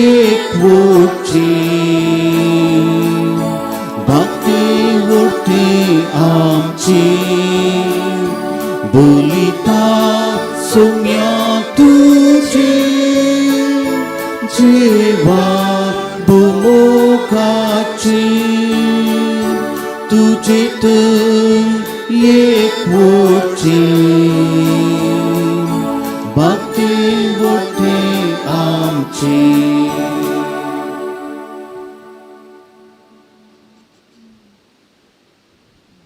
एकवटची, भक्ती उरती आमची, बोलिता सुम्या तुझी, जेवा भुमोकाची, तुझे एकवटची, भक्ती उरती आमची.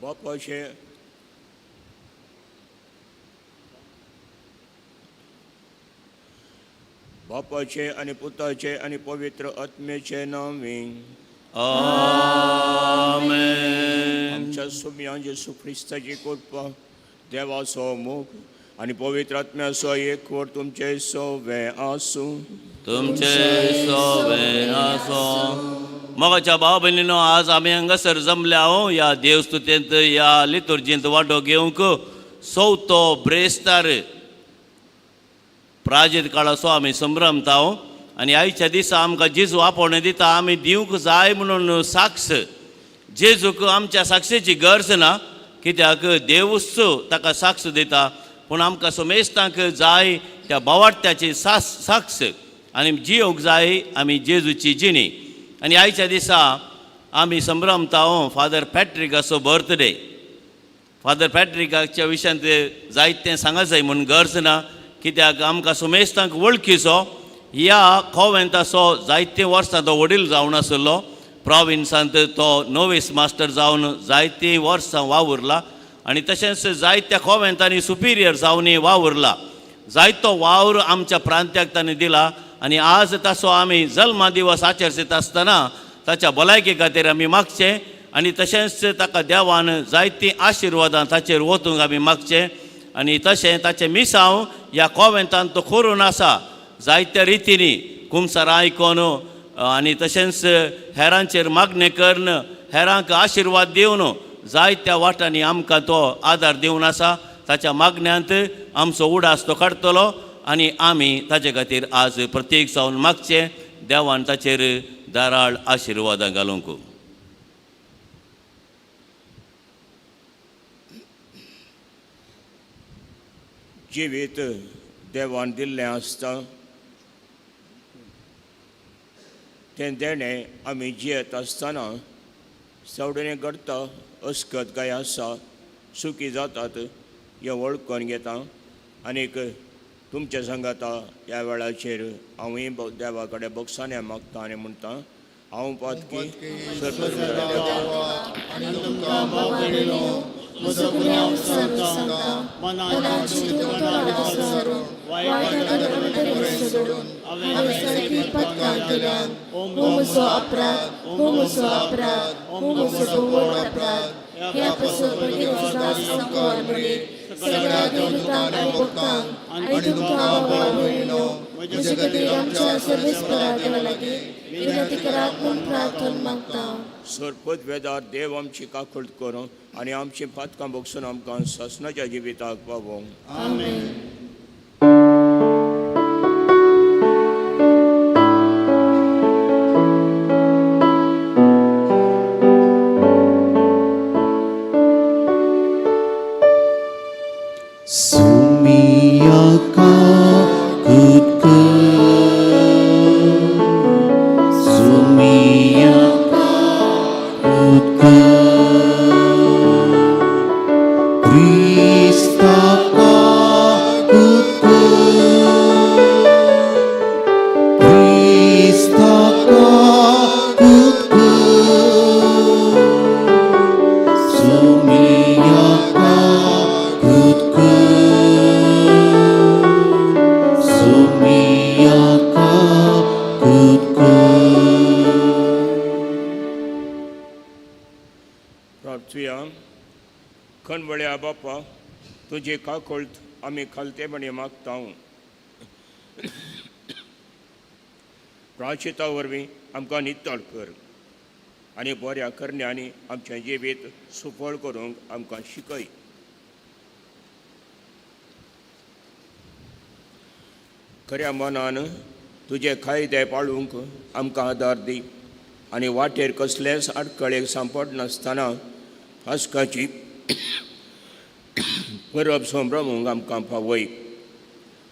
बापाचे, बापाचे आनी पुताचे आनी पवित्र आत्म्याचे नांवी. आमेन. आमच्या सुम्या जेसू ख्रिस्ताची कृपा, देवाचो मोग आनी पवित्र आत्म्याचो एकवट तुमचे सवे आसूं. तुमचे सोवे आसो. मोगाच्या भाव भयणीनो, आज आमी हांगासर जमल्या हांव ह्या देवस्तुतेंत, ह्या लितुर्जींत वांटो घेवंक. चवथो ब्रेस्तार प्राजीत काळाचो आमी संभ्रमता आनी आयच्या दिसा आमकां जेजू आपोवणें दिता, आमी दिवंक जाय म्हणून साक्ष. जेजूक आमच्या साक्षेची गरज ना, कित्याक देवूच ताका साक्ष दिता. पूण आमकां समेस्तांक जाय त्या बावाडत्याची साक्ष आनी जियोंक जाय आमी जेजूची जिणी. आनी आयच्या दिसा आमी संभ्रमता फादर पॅट्रिकाचो बर्थडे. फादर पॅट्रिकाच्या विशयांत जायतें सांगा जाय म्हूण गरज ना, कित्याक आमकां समेस्तांक वळखीचो. ह्या कोवेंताचो जायतीं वर्सां तो वडील जावन आशिल्लो. प्रोविन्सांत तो नोवीस मास्टर जावन जायतीं वर्सां वावुरला आनी तशेंच जायत्या कोवेंतांनी सुपिरियर जावनय वावुरला. जायतो वावर आमच्या प्रांत्याक ताणें दिला आनी आज ताचो आमी जल्मा दिवस आचरित आसतना ताच्या भलायके खातीर आमी मागचें आनी तशेंच ताका देवान जायतीं आशिर्वादां ताचेर वतूंक आमी मागचें. आनी तशें ताचें मिसांव ह्या कोवेंतान तो करून आसा जायत्या रितींनी, कुमसारां आयकोन आनी तशेंच हेरांचेर मागणें करून, हेरांक आशिर्वाद दिवन जायत्या वाटांनी आमकां तो आदार दिवन आसा. ताच्या मागण्यांत आमचो उडास तो काडटलो आनी आमी ताचे खातीर आज प्रत्येक जावन मागचें, देवान ताचेर दाराळ आशिर्वादां घालूंक. जिवीत देवान दिल्लें आसता, तें देणें आमी जियेत आसतना सवडणे घडटा, अस्कत काय आसा, सुखी जातात हें वळखून घेता. आनीक तुमच्या सांगाता ह्या वेळाचेर हांवूय देवा कडेन भोगसाणे मागता आनी म्हणटा, हांव पातकी. म्हजो गुन्यांव सांगता, मनाची सारून वायट सोडून हांवें सारकी पत्कां केल्यान. हो म्हजो अपराध, हो म्हजो अपराध, हो म्हजो व्हड अपराध. ह्या पासून भगिनी संकवार म्हणीत सगळ्या देवदूतांक आनी भक्तांक आनी तुमकां भाव भयणीनो, म्हजे खातीर आमच्या सर्वेस्परा देवा लागीं विनंती करात म्हूण प्रार्थना मागता. सरपत वेदार देव आमची काकूळट करूं आनी आमची पातकां भोगसून आमकां सासणाच्या जिविताक पावोवं. आमेन. Sumia kakutku, Sumia kakutku, Krista kakutku, Krista kakutku, Sumia kakutku, Sumia kakutku. प्रार्थुया. खणवळ्या बापा, तुजी काकूळट आमी खालतेपणी मागता. प्राचिता वरवीं आमकां नितळ कर आनी बऱ्या करण्यांनी आमचें जिवीत सुफळ करूंक आमकां शिकय. खऱ्या मनान तुजे कायदे पाळूंक आमकां आदार दी आनी वाटेर कसलेच आडखळेक सांपडनासतना पास्काची परब संभ्रमूंक आमकां पावय.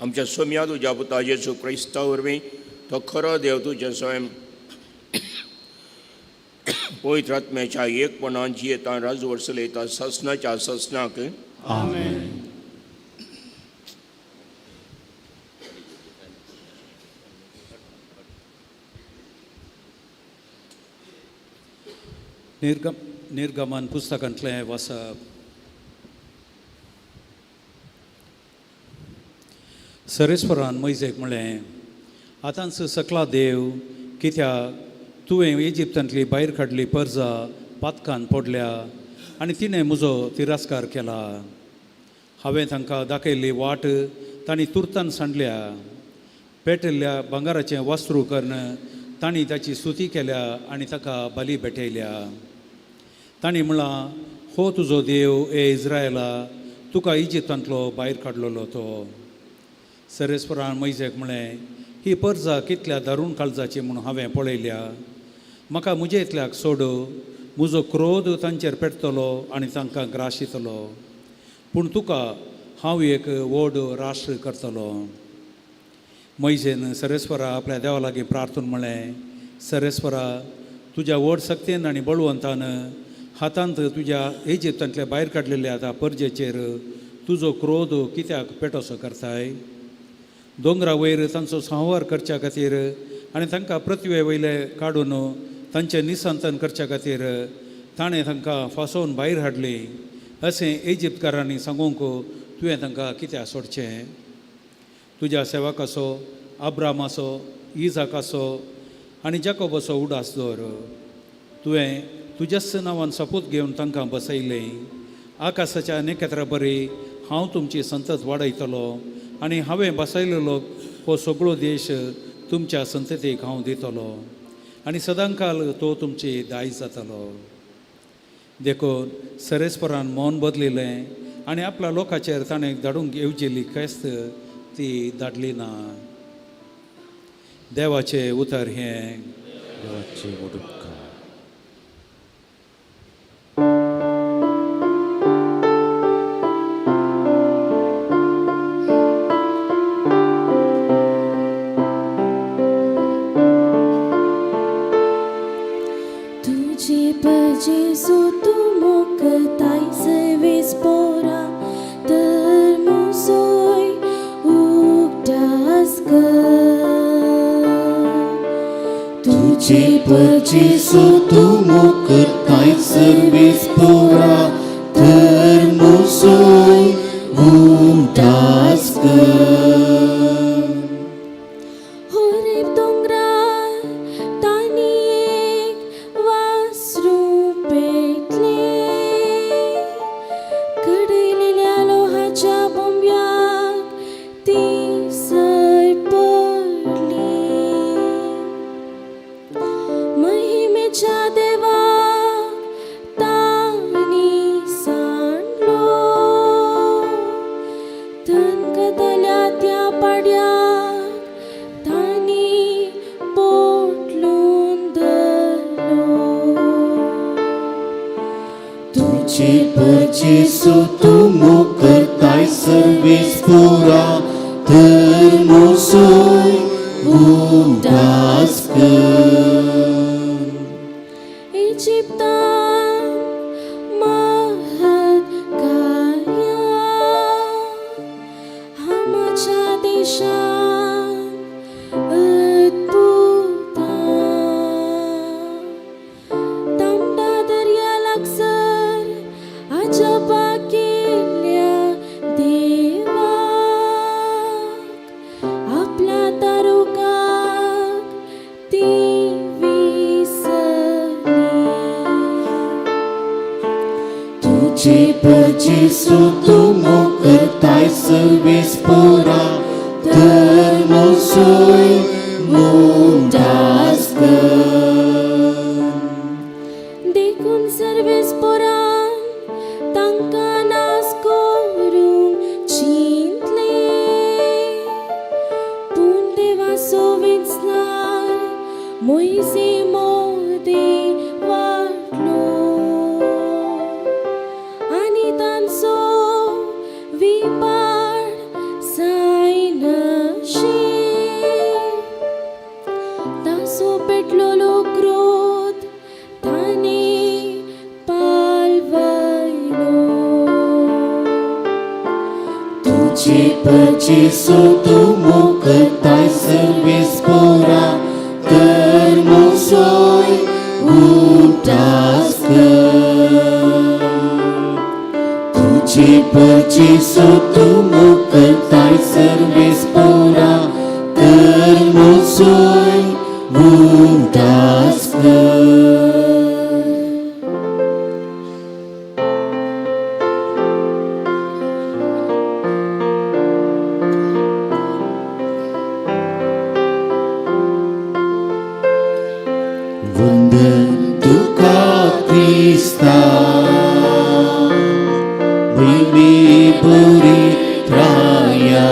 आमच्या सोम्या तुज्या पुता जेजू क्रिस्ता वरवीं तो खरो देव तुजें स्वयं पवित्र आत्म्याच्या एकपणान जियेता राजवट चलयता ससनाच्या ससनाक. आमेन. निर्गमन पुस्तकांतलें वाचप. सरेस्वरान मैजेक म्हणलें, आतांच सकला देव कित्याक तुवें इजिप्तांतली भायर काडली परजा पातकान पडल्या आनी तिणें म्हजो तिरस्कार केला. हांवें तांकां दाखयल्ली वाट तांणी तुर्तान सांडल्या. पेटिल्ल्या भांगराचें वस्त्रू करून तांणी ताची स्तुती केल्या आनी ताका बली भेटयल्या. तांणी म्हळां, हो तुजो देव ए इस्रायला, तुका इजिप्तांतलो भायर काडलेलो तो. सरेस्वरान मैजेक म्हळें, ही परजा कितल्या दारूण काळजाची म्हूण हांवें पळयल्या. म्हाका म्हजे इतल्याक सोड, म्हजो क्रोध तांचेर पेटतलो आनी तांकां ग्राशितलो. पूण तुका हांव एक व्हड राष्ट्र करतलो. मैजेन सरेस्वरा आपल्या देवा लागीं प्रार्थून म्हळें, सरेस्वरा, तुज्या व्हड शक्तीन आनी बळवंतान हातांत तुज्या इजिप्तांतले भायर काडलेल्या त्या परजेचेर तुजो क्रोध कित्याक पेटोसो करताय? दोंगरा वयर तांचो संहार करच्या खातीर आनी तांकां पृथ्वे वयले काडून तांचें निसंतन करच्या खातीर ताणें तांकां फासोवन भायर हाडली अशें इजिप्तकारांनी सांगूंक तुवें तांकां कित्याक सोडचें? तुज्या सेवकाचो अब्रामाचो, इजाकाचो आनी जाकोबाचो उडास दवर. तुवें तुज्याच नांवान सपूत घेवन तांकां बसयलें. आकाशाच्या नखेत्रा बरी हांव तुमची संतत वाडयतलो आनी हांवें बसयलेलो हो सगळो देश तुमच्या संततीक हांव दितलो आनी सदांकाल तो तुमची दायज जातलो. देखून सरेस्परान मौन बदलिलें आनी आपल्या लोकांचेर ताणें धाडूंक येवजिल्ली ख्यास्त ती धाडली ना. देवाचें उतर हें. देवाचे व्हड उपकार. तुझे जेजू तूं मोकताय सर्वीस पोरा तर मुसोय उगडास कर. तुझे जेजू तूं मोकताय सर्वीस पोरा तर मुसोय उगडास कर. होरेब दोंगरार तांणी एक वासरू पेटलें. कडयलेल्या लोहाच्या बोंब्याक ती सरपडली. महिमेच्या देवाक तांणी सांडलो. तनकतल्या त्या पाड्याक तांणी पोटलून धरलो. तुझे जेजू तूं मोकताय सर्वीस पोरा तर मुसोय उगडास कर. इजिप्तान महत् कार्यां, हामाच्या देशान अद्भुतां. तांबडा दर्या लागसर अजबा केल्ल्या देवाक, आपल्या तारुकाक ती विसरली. तुझे जेजू तूं मोकताय सर्वीस पोरा तर मुसोय उगडास कर. देखून सर्वेस पोरान तांकां नास करूंक चिंतलें. पूण देवाचो विंच तुझे परजेसो तूं मोकताय सर्वेस पोरा तर मोसोय उदास कर. तुझे परजेसो तूं मोकताय सर्वेस पोरा तर मोसोय उदास कर. वंदन तुका क्रिस्ता भुंयमे बरी त्राया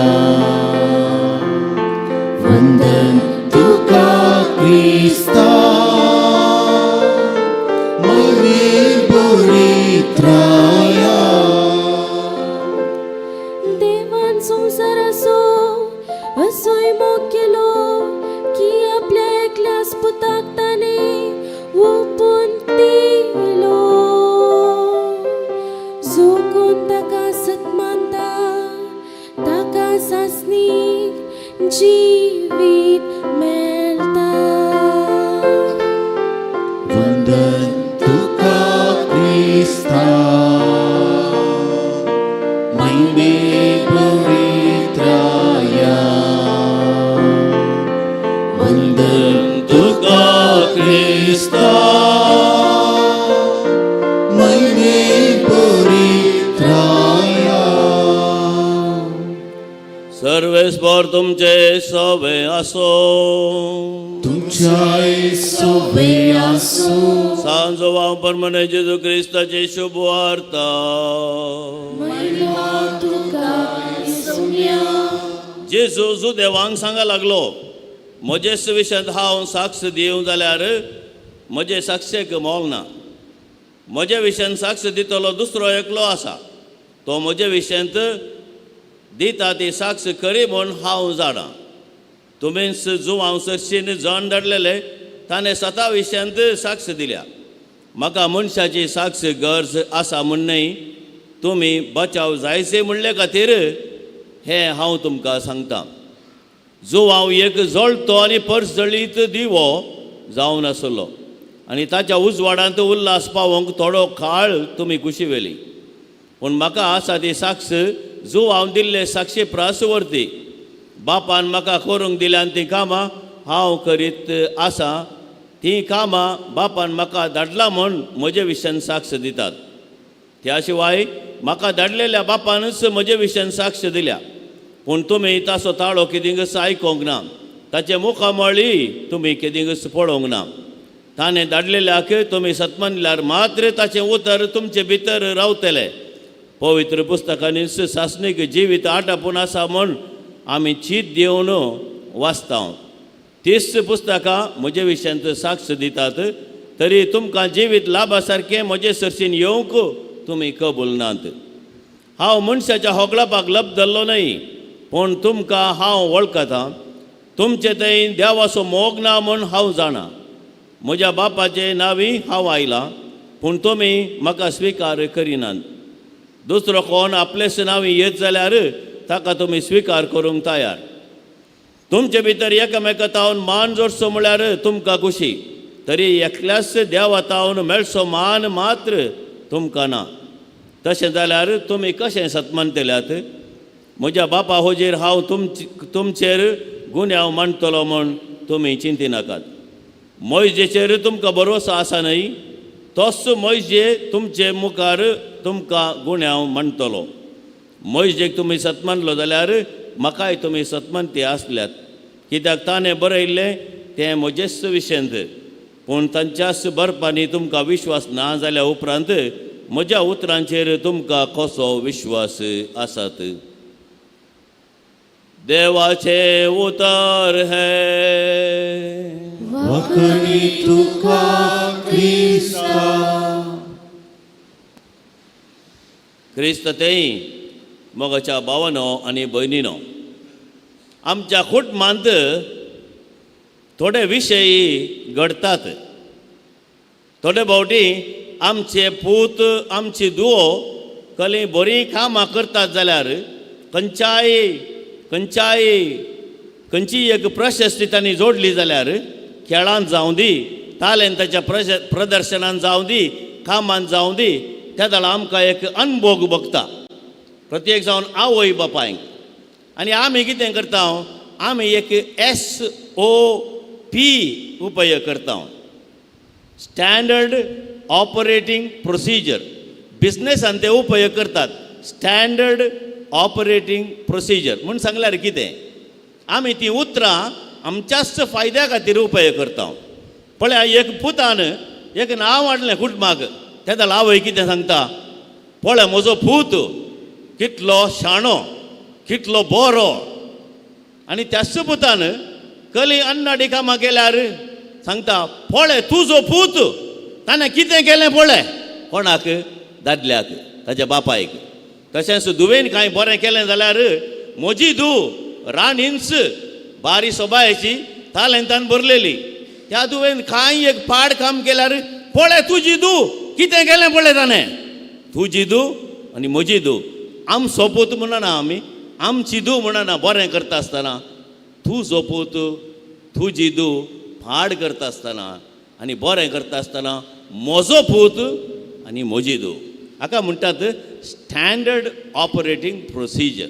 वंदन तुका क्रिस्ता भुंयमे बरी त्राया. देवान संवसाराचो असोय मोग केलो की आपल्या एकल्याच पुताक ताणें ओंपून दिलो. जो कोण ताका सत्मानता ताका सासणीक जिवीत मेळटा. वंदन तुका क्रिस्ता महिमे पवित्राया वंदन तुका क्रिस्ता महिमे पवित्राया. सर्वेस्पर तुमचे सवे आसो. तुमच्याय सोवे आसूं. सांजो परमने जेजू क्रिस्ताची शुभ वार्ता. महिमा तुका येसुम्या. जेजू जुदेवांक सांगा लागलो, म्हजेच विशयांत हांव साक्ष दिवं जाल्यार म्हजे साक्षेक मोल ना. म्हज्या विशयान साक्ष दितलो दुसरो एकलो आसा, तो म्हज्या विशयांत दिता ती साक्ष खरी म्हूण हांव जाणा. तुमीच जुवांव सरशीन जण धाडलेले ताणें स्वता विशयांत साक्ष दिल्या. म्हाका मनशाची साक्ष गरज आसा म्हूण न्हय, तुमी बचाव जायचे म्हणले खातीर हें हांव तुमकां सांगता. जो हांव एक जळतो आनी परजळीत दिवो जावन आसलो आनी ताच्या उजवाडांत उल्हास पावोवंक थोडो काळ तुमी कुशी व्हेली. पूण म्हाका आसा ती साक्ष जो हांव दिल्ले साक्षी प्रास वरती बापान म्हाका करूंक दिल्यान तीं कामां हांव करीत आसा. तीं कामां बापान म्हाका धाडला म्हूण म्हजे विशयान साक्ष दितात. त्या शिवाय म्हाका धाडलेल्या बापानूच म्हजे विशयान साक्ष दिल्या. पूण तुमी ताचो ताळो केदींकच आयकोंक ना, ताचें मुखामळी तुमी केदींकच पळोवंक ना. ताणें धाडलेल्याक तुमी सतमानल्यार मात्र ताचें उतर तुमचे भितर रावतलें. पवित्र पुस्तकांनी सासणीक जिवीत आटापून आसा म्हूण आमी चीत दिवन वाचता. तीच पुस्तकां म्हजे विशयांत साक्ष दितात, तरी तुमकां जिवीत लाभा सारकें म्हजे सरशीन येवंक तुमी कबूल नात. हांव मनशाच्या होगळापाक लप धरलो न्हय, पूण तुमकां हांव वळखतां. तुमचे थंय देवाचो मोग ना म्हूण हांव जाणा. म्हज्या बापाचे नांवी हांव आयलां, पूण तुमी म्हाका स्विकार करिनात. दुसरो कोण आपलेच नांवी येत जाल्यार ताका तुमी स्विकार करूंक तयार. तुमचे भितर एकामेका तावन मान जोडचो म्हळ्यार तुमकां खुशी, तरी एकल्याच देवा तावन मेळचो मान मात्र तुमकां ना. तशें जाल्यार तुमी कशें सतमानतल्यात? म्हज्या बापा होजेर हांव तुमचेर गुन्यांव मांडटलो म्हूण तुमी चिंतिनाकात. मोयजेचेर तुमकां भरवसो आसा न्हय, तोच मोयजे तुमचे मुखार तुमकां गुन्यांव मांडटलो. मोयजेक तुमी सतमानलो जाल्यार म्हाकाय तुमी सतमानती आसल्यात, कित्याक ताणें बरयल्लें तें म्हजेच विशयंत. पूण तांच्याच बरपांनी तुमकां विश्वास ना जाल्या उपरांत म्हज्या उतरांचेर तुमकां कसो विश्वास आसात? देवाचें उतर हें. वखणी तुका क्रिस्ता. क्रिस्त तेय मोगाच्या भावानो आनी भयणीनो, आमच्या कुटुंबांत थोडे विशय घडटात. थोडे फावटी आमचे पूत आमची धुवो कसलीं बरीं कामां करतात जाल्यार खंयच्याय खंयच्याय खंयचीय एक प्रशस्ती तांणी जोडली जाल्यार खेळांत जावं दी, तालेंताच्या प्रदर्शनान जावं दी, कामांत जावं दी, त्या वेळार आमकां एक अनभोग भोगता प्रत्येक जावन आवय बापायक. आनी आमी कितें करता? आमी एक SOP उपयोग करता, स्टँडर्ड ऑपरेटींग प्रोसिजर. बिजनेसान ते उपयोग करतात स्टँडर्ड ऑपरेटींग प्रोसिजर. म्हूण सांगल्यार कितें, आमी ती उतरां आमच्याच फायद्या खातीर उपयोग करता. पळया, एक पुतान एक नांव हाडलें कुटुंबाक, तेन्ना आवय कितें सांगता? पळय, म्हजो पूत कितलो शाणो, कितलो बरो. आनी त्याच पुतान कली अन्नाडी कामां केल्यार सांगता, पळय तुजो पूत ताणें कितें केलें पळय. कोणाक? दादल्याक, ताच्या बापायक. तशेंच धुवेन कांय बरें केलें जाल्यार, म्हजी धूव राणींच बारी सोबायेची, तालेंतान भरलेली. त्या धुवेन कांय एक पाड काम केल्यार, पळय तुजी धूव कितें केलें पळय ताणें. तुजी धूव आनी म्हजी धूव, आमचो पूत म्हणना आमी, आमची धूव म्हणना बरें करता आसतना. तुजो पूत, तुजी धूव पाड करता आसतना आनी बरें करता आसतना म्हजो पूत आनी म्हजी धूव. हाका म्हणटात स्टँडर्ड ऑपरेटींग प्रोसिजर.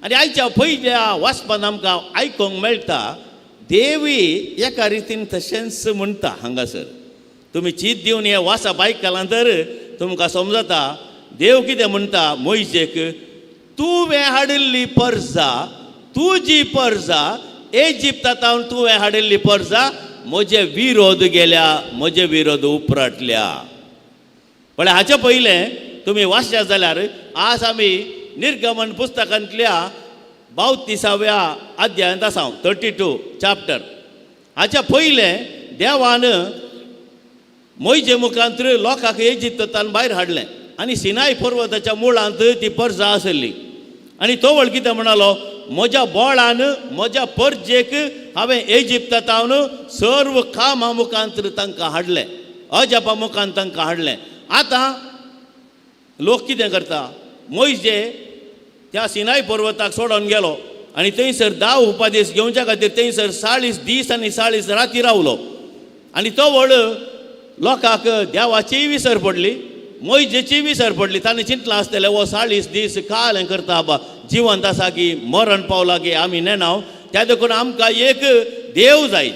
आनी आयच्या पयल्या वाचपान आमकां आयकूंक मेळटा, देवी एका रितीन तशेंच म्हणटा हांगासर. तुमी चीत दिवन हें वाचप आयकलां तर तुमकां समजता देव कितें म्हणटा मोयजेक. तुवें हाडिल्ली परजा, तुजी परजा, एजिप्तांत तुवें हाडिल्ली परजा म्हजे विरोध गेल्या, म्हजे विरोध उपराटल्या. पण हाचे पयलें तुमी वाचशात जाल्यार, आज आमी निर्गमन पुस्तकांतल्या 32व्या अध्यायांत आसा, 32 चॅप्टर. हाच्या पयलें देवान मोयजे मुखांत लोकांक इजिप्तांत भायर हाडलें आनी सिनाय पर्वताच्या मुळांत ती परजा आसली. आनी तवळ कितें म्हणालो? म्हज्या बोळान म्हज्या परजेक हांवें इजिप्तांत सर्व कामां मुखांत तांकां हाडलें, अजापा मुखांत तांकां हाडलें. आतां लोक कितें करता? मोयजे त्या सिनाय पर्वताक सोडून गेलो आनी थंयसर 10 उपादेश घेवच्या खातीर थंयसर 40 दीस आनी 40 राती रावलो. आनी तो व्हड लोकांक देवाचीय विसर पडली, मोयजेचीय विसर पडली. ताणें चिंतलां आसतलें, हो 40 दीस काल हें करता आबा, जिवंत आसा की मरण पावला की आमी नेणाव. त्या देखून आमकां एक देव जाय,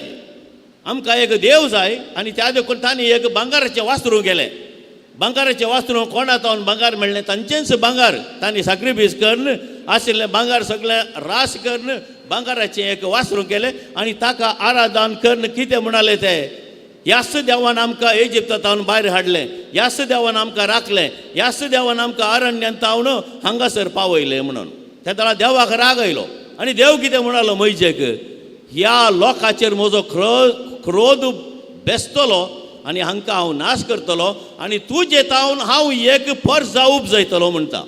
आमकां एक देव जाय. आनी त्या देखून तांणी एक भांगराचें वासरूं केलें. भांगराचें वासरूं कोणा तावन भांगर मेळ्ळें? तांचेंच भांगर तांणी साक्रिफीस करून आशिल्लें भांगर सगळें रास करून भांगराचें एक वासरूं केलें आनी ताका आराधन करून कितें म्हणाले ते? ह्याच देवान आमकां इजिप्तांत भायर हाडलें, ह्याच देवान आमकां राखलें, ह्याच देवान आमकां अरण्यांत तावन हांगासर पावयलें म्हणून. त्या वेळार देवाक राग आयलो आनी देव कितें म्हणालो मोयजेक? ह्या लोकांचेर म्हजो क्रोध बेसतलो आनी हांकां हांव नाश करतलो आनी तुजे तावन हांव एक परजा उपजयतलो म्हणटा.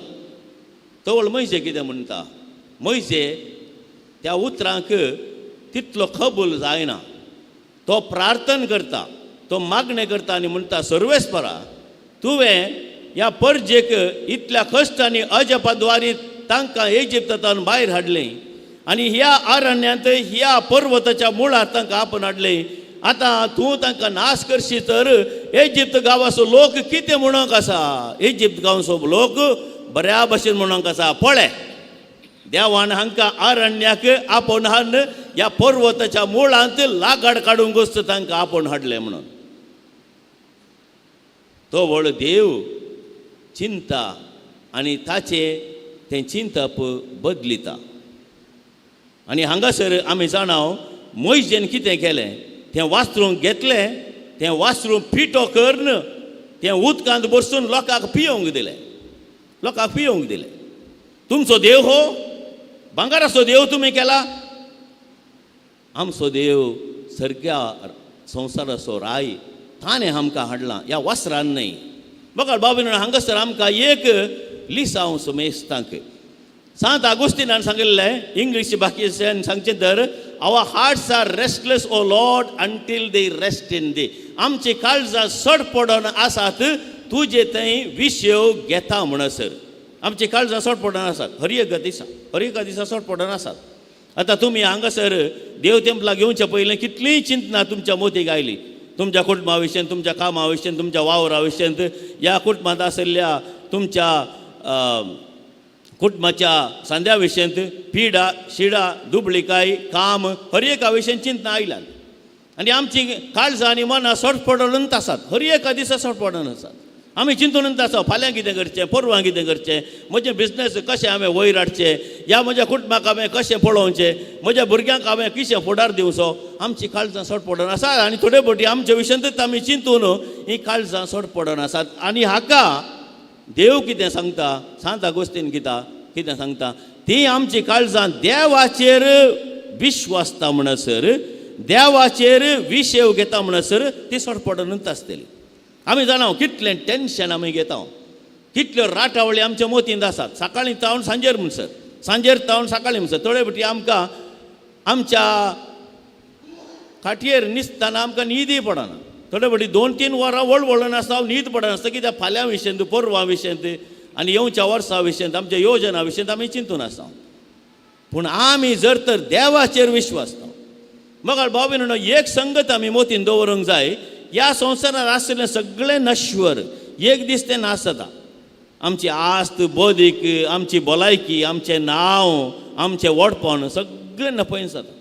तवळ मोयजे कितें म्हणटा? मोयजे त्या उतरांक तितलो कबूल जायना. तो प्रार्थना करता, तो मागणें करता आनी म्हणटा, सर्वेस्परा, तुवें ह्या परजेक इतल्या कश्ट आनी अजपा द्वारी तांकां इजिप्तांत भायर हाडलें आनी ह्या अरण्यांत ह्या पर्वताच्या मुळार तांकां आपोवन हाडलें. आतां तूं तांकां नाश करशी तर इजिप्त गांवाचो लोक कितें म्हणूंक आसा? इजिप्त गांवचो लोक बऱ्या भशेन म्हणूंक आसा, पळय, देवान हांकां अरण्याक आपोवन हाडून ह्या पर्वताच्या मुळांत लागाड काडूंक तांकां आपोवन हाडलें म्हणून. तो व्हड देव चिंता आनी ताचें तें चिंतप बदलिता. आनी हांगासर आमी जाणाव मोयजेन कितें केलें? तें वासरूंक घेतलें, तें वासरूं पिठो करून तें उदकांत बसून लोकांक पियोवंक दिलें, लोकांक पियोवंक दिलें. तुमचो देव हो भांगराचो देव तुमी केला, आमचो देव सगळ्या संवसाराचो राय, ताणें आमकां हाडला, ह्या वासरान न्हय. बघा बाबीन, हांगासर आमकां एक लिसांव मेस्तांक सांत आगुस्तिनान सांगिल्लें, इंग्लीश बाकीच्यान सांगचें तर, "Our hearts are restless, O Lord, until they rest in thee." आमची काळजां सड पडून आसात, तुजे थंय विशेव घेता म्हणसर. आमची काळजां सोडपडन आसात हर एका दिसा, हर एका दिसा सोडपडन आसात. आतां तुमी हांगासर देव तेंपलाक येवच्या पयलीं कितलींय चिंतना तुमच्या मोतीक आयली, तुमच्या कुटुंबा विशयन, तुमच्या कामा विशयन, तुमच्या वावरा विशयन, ह्या कुटुंबांत आशिल्ल्या तुमच्या कुटुंबाच्या सांद्या विशयंत, पिडा शिडा दुबळिकाय काम हर एका विशयन चिंतना आयल्यात आनी आमची काळजां आनी मनां सोडपडूनच आसात, हर एका दिसा सोडपडून आसात. आमी चिंतूनच आसा फाल्यां कितें करचें, परवां कितें करचें, म्हजें बिजनेस कशें हांवें वयर हाडचें, ह्या म्हज्या कुटुंबाक हांवें कशें पळोवचें, म्हज्या भुरग्यांक हांवें कशें फुडार दिवचो. आमची काळजां सोडपडून आसा आनी थोडे फावटी आमच्या विशयांतूच आमी चिंतून ही काळजां सोडपडून आसात. आनी हाका देव कितें सांगता, सांत आगोस्तीन कितें सांगता, ती आमची काळजां देवाचेर विश्वासता म्हणसर, देवाचेर विशेव घेता म्हणसर ती सोडपडूनच आसतली. आमी जाणा कितलें टेन्शन आमी घेता, कितल्यो राटावळी आमच्या मोतींत आसात, सकाळीं तावन सांजेर म्हणसर, सांजेर तावन सकाळीं म्हणसर. थोडे फावटी आमकां आमच्या खाटयेर न्हिदतना आमकां न्हिदय पडना, थोडे फावटी 2-3 वरां वळवळून आसता, न्हीद पडना आसता, कित्याक फाल्यां विशयंत, परवां विशयंत आनी येवच्या वर्सां विशयंत, आमच्या योजना विशयंत आमी चिंतून आसता. पूण आमी जर तर देवाचेर विश्वासता, मग भाव भयणीनो एक संगत आमी मोतीन दवरूंक जाय, ह्या संवसारांत आशिल्लें सगळें नश्वर, एक दीस तें नाश जाता. आमची आस्त बौद्धीक, आमची भलायकी, आमचें नांव, आमचें व्हडपण सगळें नपयन जाता.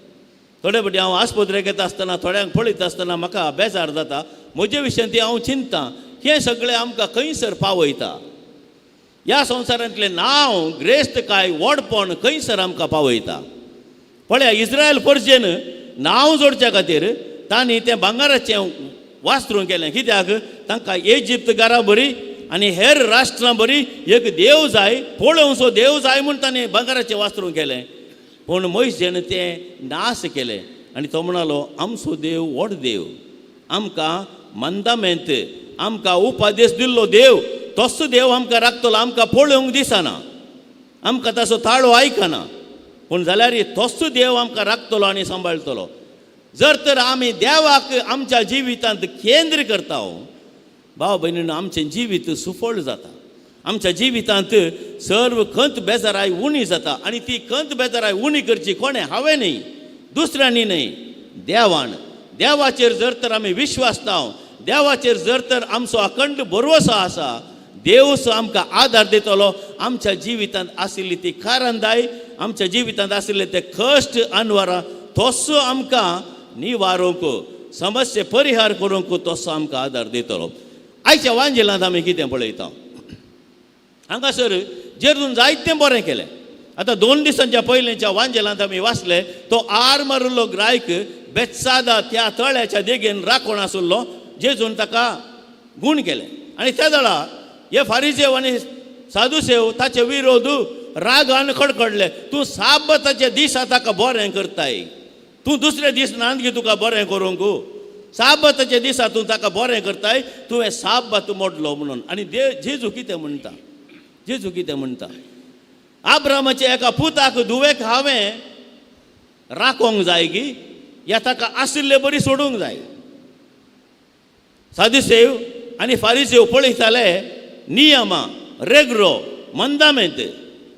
थोडे फावटी हांव आस्पत्रेक येता आसतना थोड्यांक पळयता आसतना म्हाका बेजार जाता, म्हजे विशयान ती हांव चिंतता, हें सगळें आमकां खंयसर पावयता, ह्या संवसारांतलें नांव ग्रेस्तकाय व्हडपण खंयसर आमकां पावयता. पळया इस्रायल परजेन नांव जोडच्या खातीर तांणी तें भांगराचें वास्त्रूं केलें, कित्याक तांकां इजिप्त घरा बरी आनी हेर राष्ट्रां बरी एक देव जाय, पळोवचो देव जाय म्हूण तांणी भांगराचें वास्त्रूं केलें. पूण मोयजेन तें नाश केलें आनी तो म्हणालो आमचो देव व्हड देव, आमकां मंदामेंत आमकां उपदेश दिल्लो देव, तोच देव आमकां राखतलो, आमकां पळोवंक दिसना, आमकां ताचो ताळो आयकना, पूण जाल्यार तोच देव आमकां राखतलो आनी सांबाळटलो. जर तर आमी देवाक आमच्या जिवितांत केंद्र करता भाव भयणीन, आमचें जिवीत सुफळ जाता, आमच्या जिवितांत सर्व खंत बेजाराय उणी जाता. आनी ती खंत बेजाराय उणी करची कोणें, हांवें न्ही, दुसऱ्यांनी न्ही, देवान. देवाचेर जर तर आमी विश्वासता, देवाचेर जर तर आमचो अखंड भरवसो आसा, देवसो आमकां आदार दितलो. आमच्या जिवितांत आशिल्ली ती कारंदाय, आमच्या जिवितांत आशिल्ले ते कश्ट अनवरां तसो आमकां निवारूंक, समस्ये परिहार करूंक तसो आमकां आदार दितलो. आयच्या वांजेलांत आमी कितें पळयता, हांगासर जेजून जायतें बरें केलें. आतां 2 दिसांच्या पयलींच्या वांजेलांत आमी वाचले, तो आर मारिल्लो ग्रायक बेत्सादा त्या तळ्याच्या देगेन राखण आशिल्लो, जेजून ताका गूण केलें. आनी त्या वेळा हे फारिजेव आनी साधुसेव ताचे विरोध रागान खडखडले, तूं साबताच्या दिसा ताका बरें करताय, तूं दुसरे दीस नांद तुका बरें करूंक, साबताच्या दिसा तूं ताका बरें करताय, तुवें साबात मोडलो म्हणून. आनी जेजू कितें म्हणटा, जेजू कितें म्हणटा, आब्रामाच्या एका पुताक धुवेक हांवें राखोंक जाय की या ताका आशिल्ले बरी सोडूंक जाय. सादुसेव आनी फारिसेव पळयताले नियमां रेगरो मंदामेंत,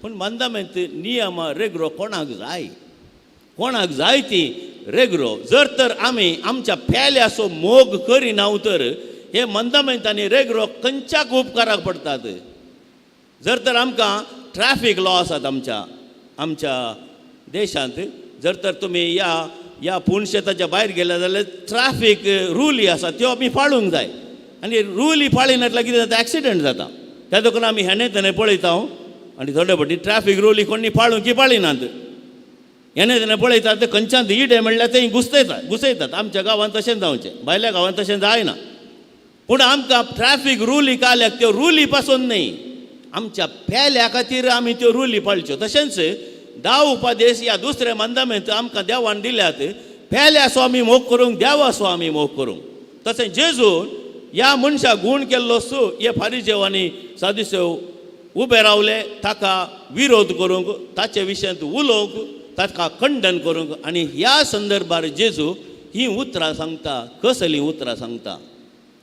पूण मंदामेंत नियमां रेगरो कोणाक जाय, कोणाक जाय ती रेगरो. जर तर आमी आमच्या पेल्याचो मोग करिना तर हे मंदामेंत आनी रेगरो खंयच्याक उपकाराक पडटात. जर तर आमकां ट्रॅफीक लॉ आसात आमच्या आमच्या देशांत, जर तर तुमी ह्या ह्या पुणशेताच्या भायर गेले जाल्यार ट्रॅफीक रुली आसा त्यो आमी पाळूंक जाय. आनी रुली पाळिनातल्यार कितें जाता, एक्सिडंट जाता. त्या देखून आमी हेणे तेणे पळयता आनी थोडे फावटी ट्रॅफीक रुली कोणी पाळूंक की पाळिनात, हेणे तेणे पळयतात ते खंयच्यान इडे म्हणल्यार ते घुसयतात घुसयतात. आमच्या गांवांत तशें जावचें, भायल्या गांवांत तशें जायना. पूण आमकां ट्रॅफीक रुली काल्याक त्यो रुली पासून न्ही, आमच्या पेल्या खातीर आमी त्यो रुली पाळच्यो. तशेंच 10 उपदेश ह्या दुसऱ्या मंदामेंत आमकां देवान दिल्यात, पेल्याचो आमी मोग करूंक, देवाचो आमी मोग करूंक. तशें जेजून ह्या मनशाक गूण केल्लो सो हे फारिजेव आनी सादुसेव उबे रावले ताका विरोध करूंक, ताचे विशयांत उलोवंक, ताका खंडन करूंक. आनी ह्या संदर्भार जेजू हीं उतरां सांगता. कसलीं उतरां सांगता,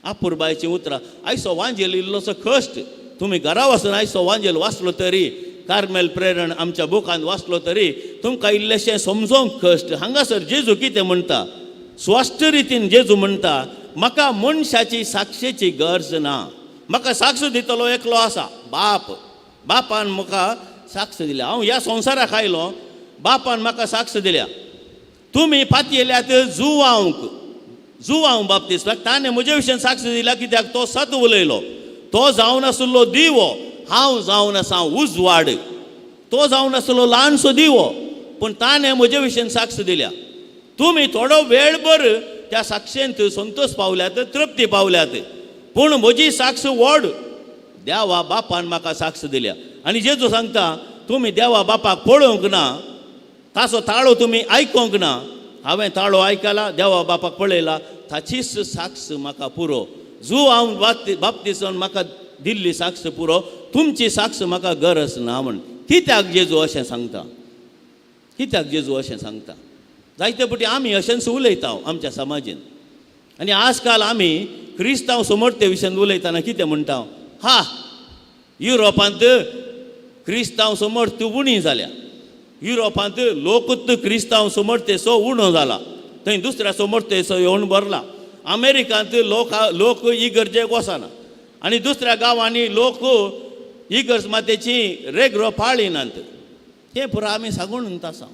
आपुरबायचीं उतरां. आयचो वांजेल इल्लोसो कश्ट, तुमी घरा वचून आयचो वांजेल वाचलो तरी, कार्मेल प्रेरण आमच्या बुकान वाचलो तरी तुमकां इल्लेशें समजोंक कश्ट. हांगासर जेजू कितें म्हणटा, स्पश्ट रितीन जेजू म्हणटा, म्हाका मनशाची साक्षेची गरज ना. म्हाका साक्ष दितलो एकलो आसा, बाप. बापान म्हाका साक्ष दिल्या. हांव ह्या संवसाराक आयलो, बापान म्हाका साक्ष दिल्या. तुमी पातयेल्यात जुवांक, जुवांव बाप्तिस्माक, ताणें म्हजे विशीं साक्ष दिल्या, कित्याक तो सत उलयलो. तो जावन आशिल्लो दिवो, हांव जावन आसा उजवाड. तो जावन आशिल्लो ल्हानसो दिवो, पूण ताणें म्हजे विशीं साक्ष दिल्या. तुमी थोडो वेळ भर त्या साक्षेंत संतोश पावल्यात, तृप्ती पावल्यात, पूण म्हजी साक्ष व्हड. देवा बापान म्हाका साक्ष दिल्या. आनी जेजू सांगता, तुमी देवा बापाक पळोवंक ना, ताचो ताळो तुमी आयकोंक ना. हांवें ताळो आयकला, देवा बापाक पळयला, ताचीच साक्ष म्हाका पुरो. जू हांव बाप्तिसान म्हाका दिल्ली साक्ष पुरो, तुमची साक्ष म्हाका गरज ना म्हण. कित्याक जेजू अशें सांगता? कित्याक जेजू अशें सांगता? जायते फावटी आमी अशेंच उलयता आमच्या समाजेन. आनी आजकाल आमी क्रिस्तांव समर्थे विशयान उलयतना कितें म्हणटा, हा युरोपांत क्रिस्तांव समर्थ उणी जाल्या, युरोपांत लोकूच क्रिस्तांव समर्थेचो उणो जाला, थंय दुसऱ्या समर्थेचो येवन भरला. अमेरिकांत लोक इगर्जेक वचना आनी दुसऱ्या गांवांनी लोक इगर्ज मातेची रेगरो पाळिनात. तें पुरो आमी सांगून आसा.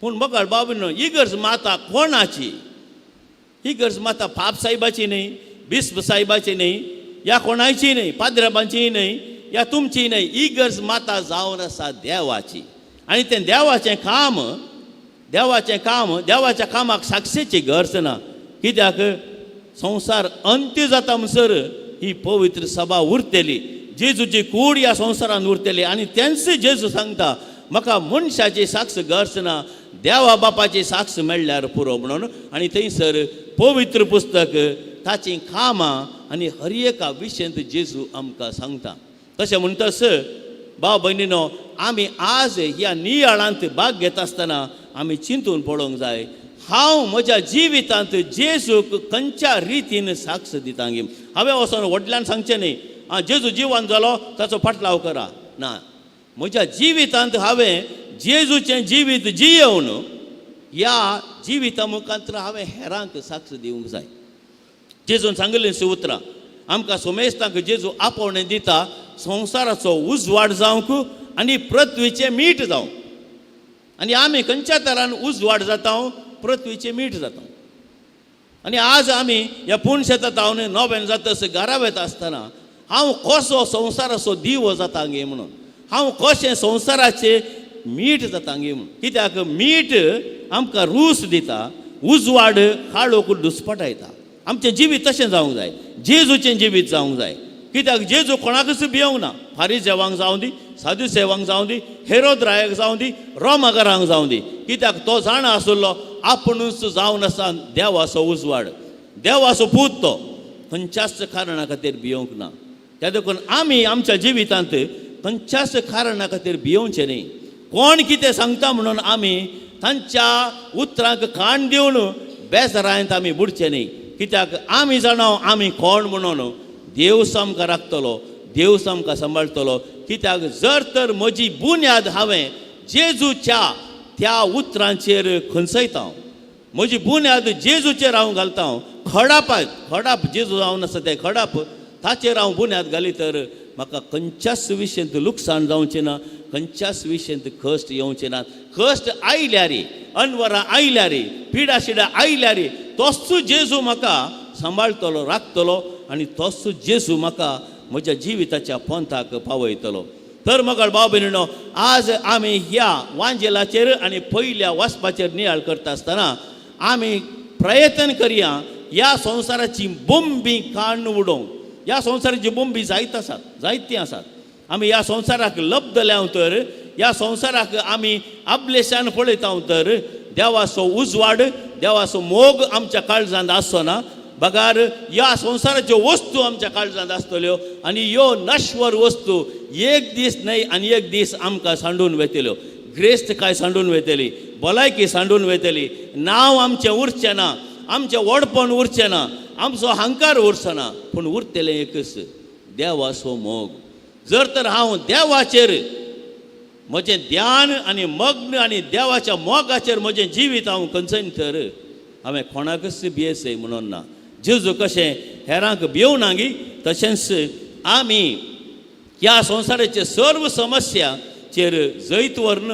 पूण मगळ बाबू न्हय, इगर्ज माता कोणाची? इगर्ज माता पाप साहेबाची न्हय, बिस्प साहेबाची न्हय, या कोणाची न्हय, पाद्रबांची न्हय, या तुमची न्हय. इगर्ज माता जावन आसा देवाची. आनी तें देवाचें काम, देवाचें काम, देवाच्या कामाक साक्षेची गरज ना. कित्याक संवसार अंत्य जाता म्हणसर ही पवित्र सभा उरतली, जेजूची कूड ह्या संवसारान उरतली. आनी तेंच जेजू सांगता, म्हाका मनशाची साक्ष गरज ना, देवा बापाची साक्ष मेळ्ळ्यार पुरो म्हणून. आनी थंयसर पवित्र पुस्तक, ताचीं कामां आनी हर एका विशयांत जेजू आमकां सांगता. तशें म्हणटस भाव भयणीनो, आमी आज ह्या नियाळांत भाग घेता आसतना आमी चिंतून पळोवंक जाय, हांव म्हज्या जिवितांत जेजूक खंयच्या रितीन साक्ष दिता. हांवें वचोन व्हडल्यान सांगचें न्ही, आं जेजू जिवन जालो ताचो फाटलाव करा ना. म्हज्या जिवितांत हांवें जेजूचें जिवीत जियेवन ह्या जिविता मुखांत हांवें हेरांक साक्ष दिवंक जाय. जेजून सांगिल्लीं उतरां आमकां सोमेस्तांक जेजू आपोवणें दिता, संवसाराचो उजवाड जावंक आनी पृथ्वीचें मीठ जावंक. आनी आमी खंयच्या तरान उजवाड जाता, पृथ्वीचें मीठ जाता. आनी आज आमी ह्या पूण शेतात हांव नोवेन जाता घरा वता आसतना हांव कसो संवसाराचो दिवो जाता गे म्हणून, हांव कशें संवसाराचें मीठ जाता गे म्हणून. कित्याक मीठ आमकां रूच दिता, उजवाड काळोख दुस्पटायता. आमचें जिवीत तशें जावंक जाय, जेजूचें जिवीत जावंक जाय. कित्याक जेजू कोणाकूच भियोंक ना, फारीजेवांक जावं दी, सादुसेवांक जावं दी, हेरोद रायाक जावं दी, रोमागरांक जावं दी. कित्याक तो जाणा आशिल्लो आपुणूच जावन आसा देवाचो उजवाड, देवाचो पूत, तो खंयच्याच कारणा खातीर भियोंक ना. त्या देखून आमी आमच्या जिवितांत खंयच्याच कारणा खातीर भियोवचें न्ही. कोण कितें सांगता म्हणून आमी तांच्या उतरांक कान दिवन बेजारांत आमी बुडचें न्ही. कित्याक आमी जाणा आमी कोण म्हणून, देव आमकां राखतलो, देव आमकां सांबाळटलो. कित्याक जर तर म्हजी बुन्याद हांवें जेजूच्या त्या उतरांचेर खंचयता, म्हजी बुन्याद जेजूचेर हांव घालता, खडाप खडाप जेजू जावन आसा तें खडाप ताचेर हांव बुन्याद घाली तर म्हाका खंयच्याच विशयंत लुकसाण जावचें ना, खंयच्याच विशयंत कश्ट येवचें ना. कश्ट आयल्यार, अनवरां आयल्यार, पिडा शिडा आयल्यार तोच जेजू म्हाका सांबाळटलो, राखतलो आनी तोच जेजू म्हाका म्हज्या जिविताच्या पंथाक पावयतलो. तर मगळ भाव भयणीनो, आज आमी ह्या वांजेलाचेर आनी पयल्या वाचपाचेर नियाळ करता आसतना आमी प्रयत्न करया ह्या संवसाराची बोंबी काडून उडोवंक. ह्या संवसाराची बोंबी जायत आसात, जायतीं आसात. आमी ह्या संवसाराक लब्धल्या तर, ह्या संवसाराक आमी आपलेशान पळयता तर देवाचो उजवाड, देवाचो मोग आमच्या काळजांत आसचो ना, बगार ह्या संवसाराच्यो वस्तू आमच्या काळजांत आसतल्यो आनी ह्यो नश्वर वस्तू एक दीस न्हय आनी एक दीस आमकां सांडून वयतल्यो. ग्रेस्त काय सांडून वयतली, भलायकी सांडून वयतली, नांव आमचें उरचें ना, आमचें व्हडपण उरचें ना, आमचो हंकार उरचो ना, पूण उरतलें एकच देवाचो मोग. जर तर हांव देवाचेर म्हजें ध्यान आनी मग्न आनी देवाच्या मोगाचेर म्हजें जिवीत हांव खंयचें तर हांवें कोणाकच भियेसय म्हणून ना. जेजू कशें हेरांक भियोवना गी तशेंच आमी ह्या संवसाराचे सर्व समस्याचेर जैत व्हरून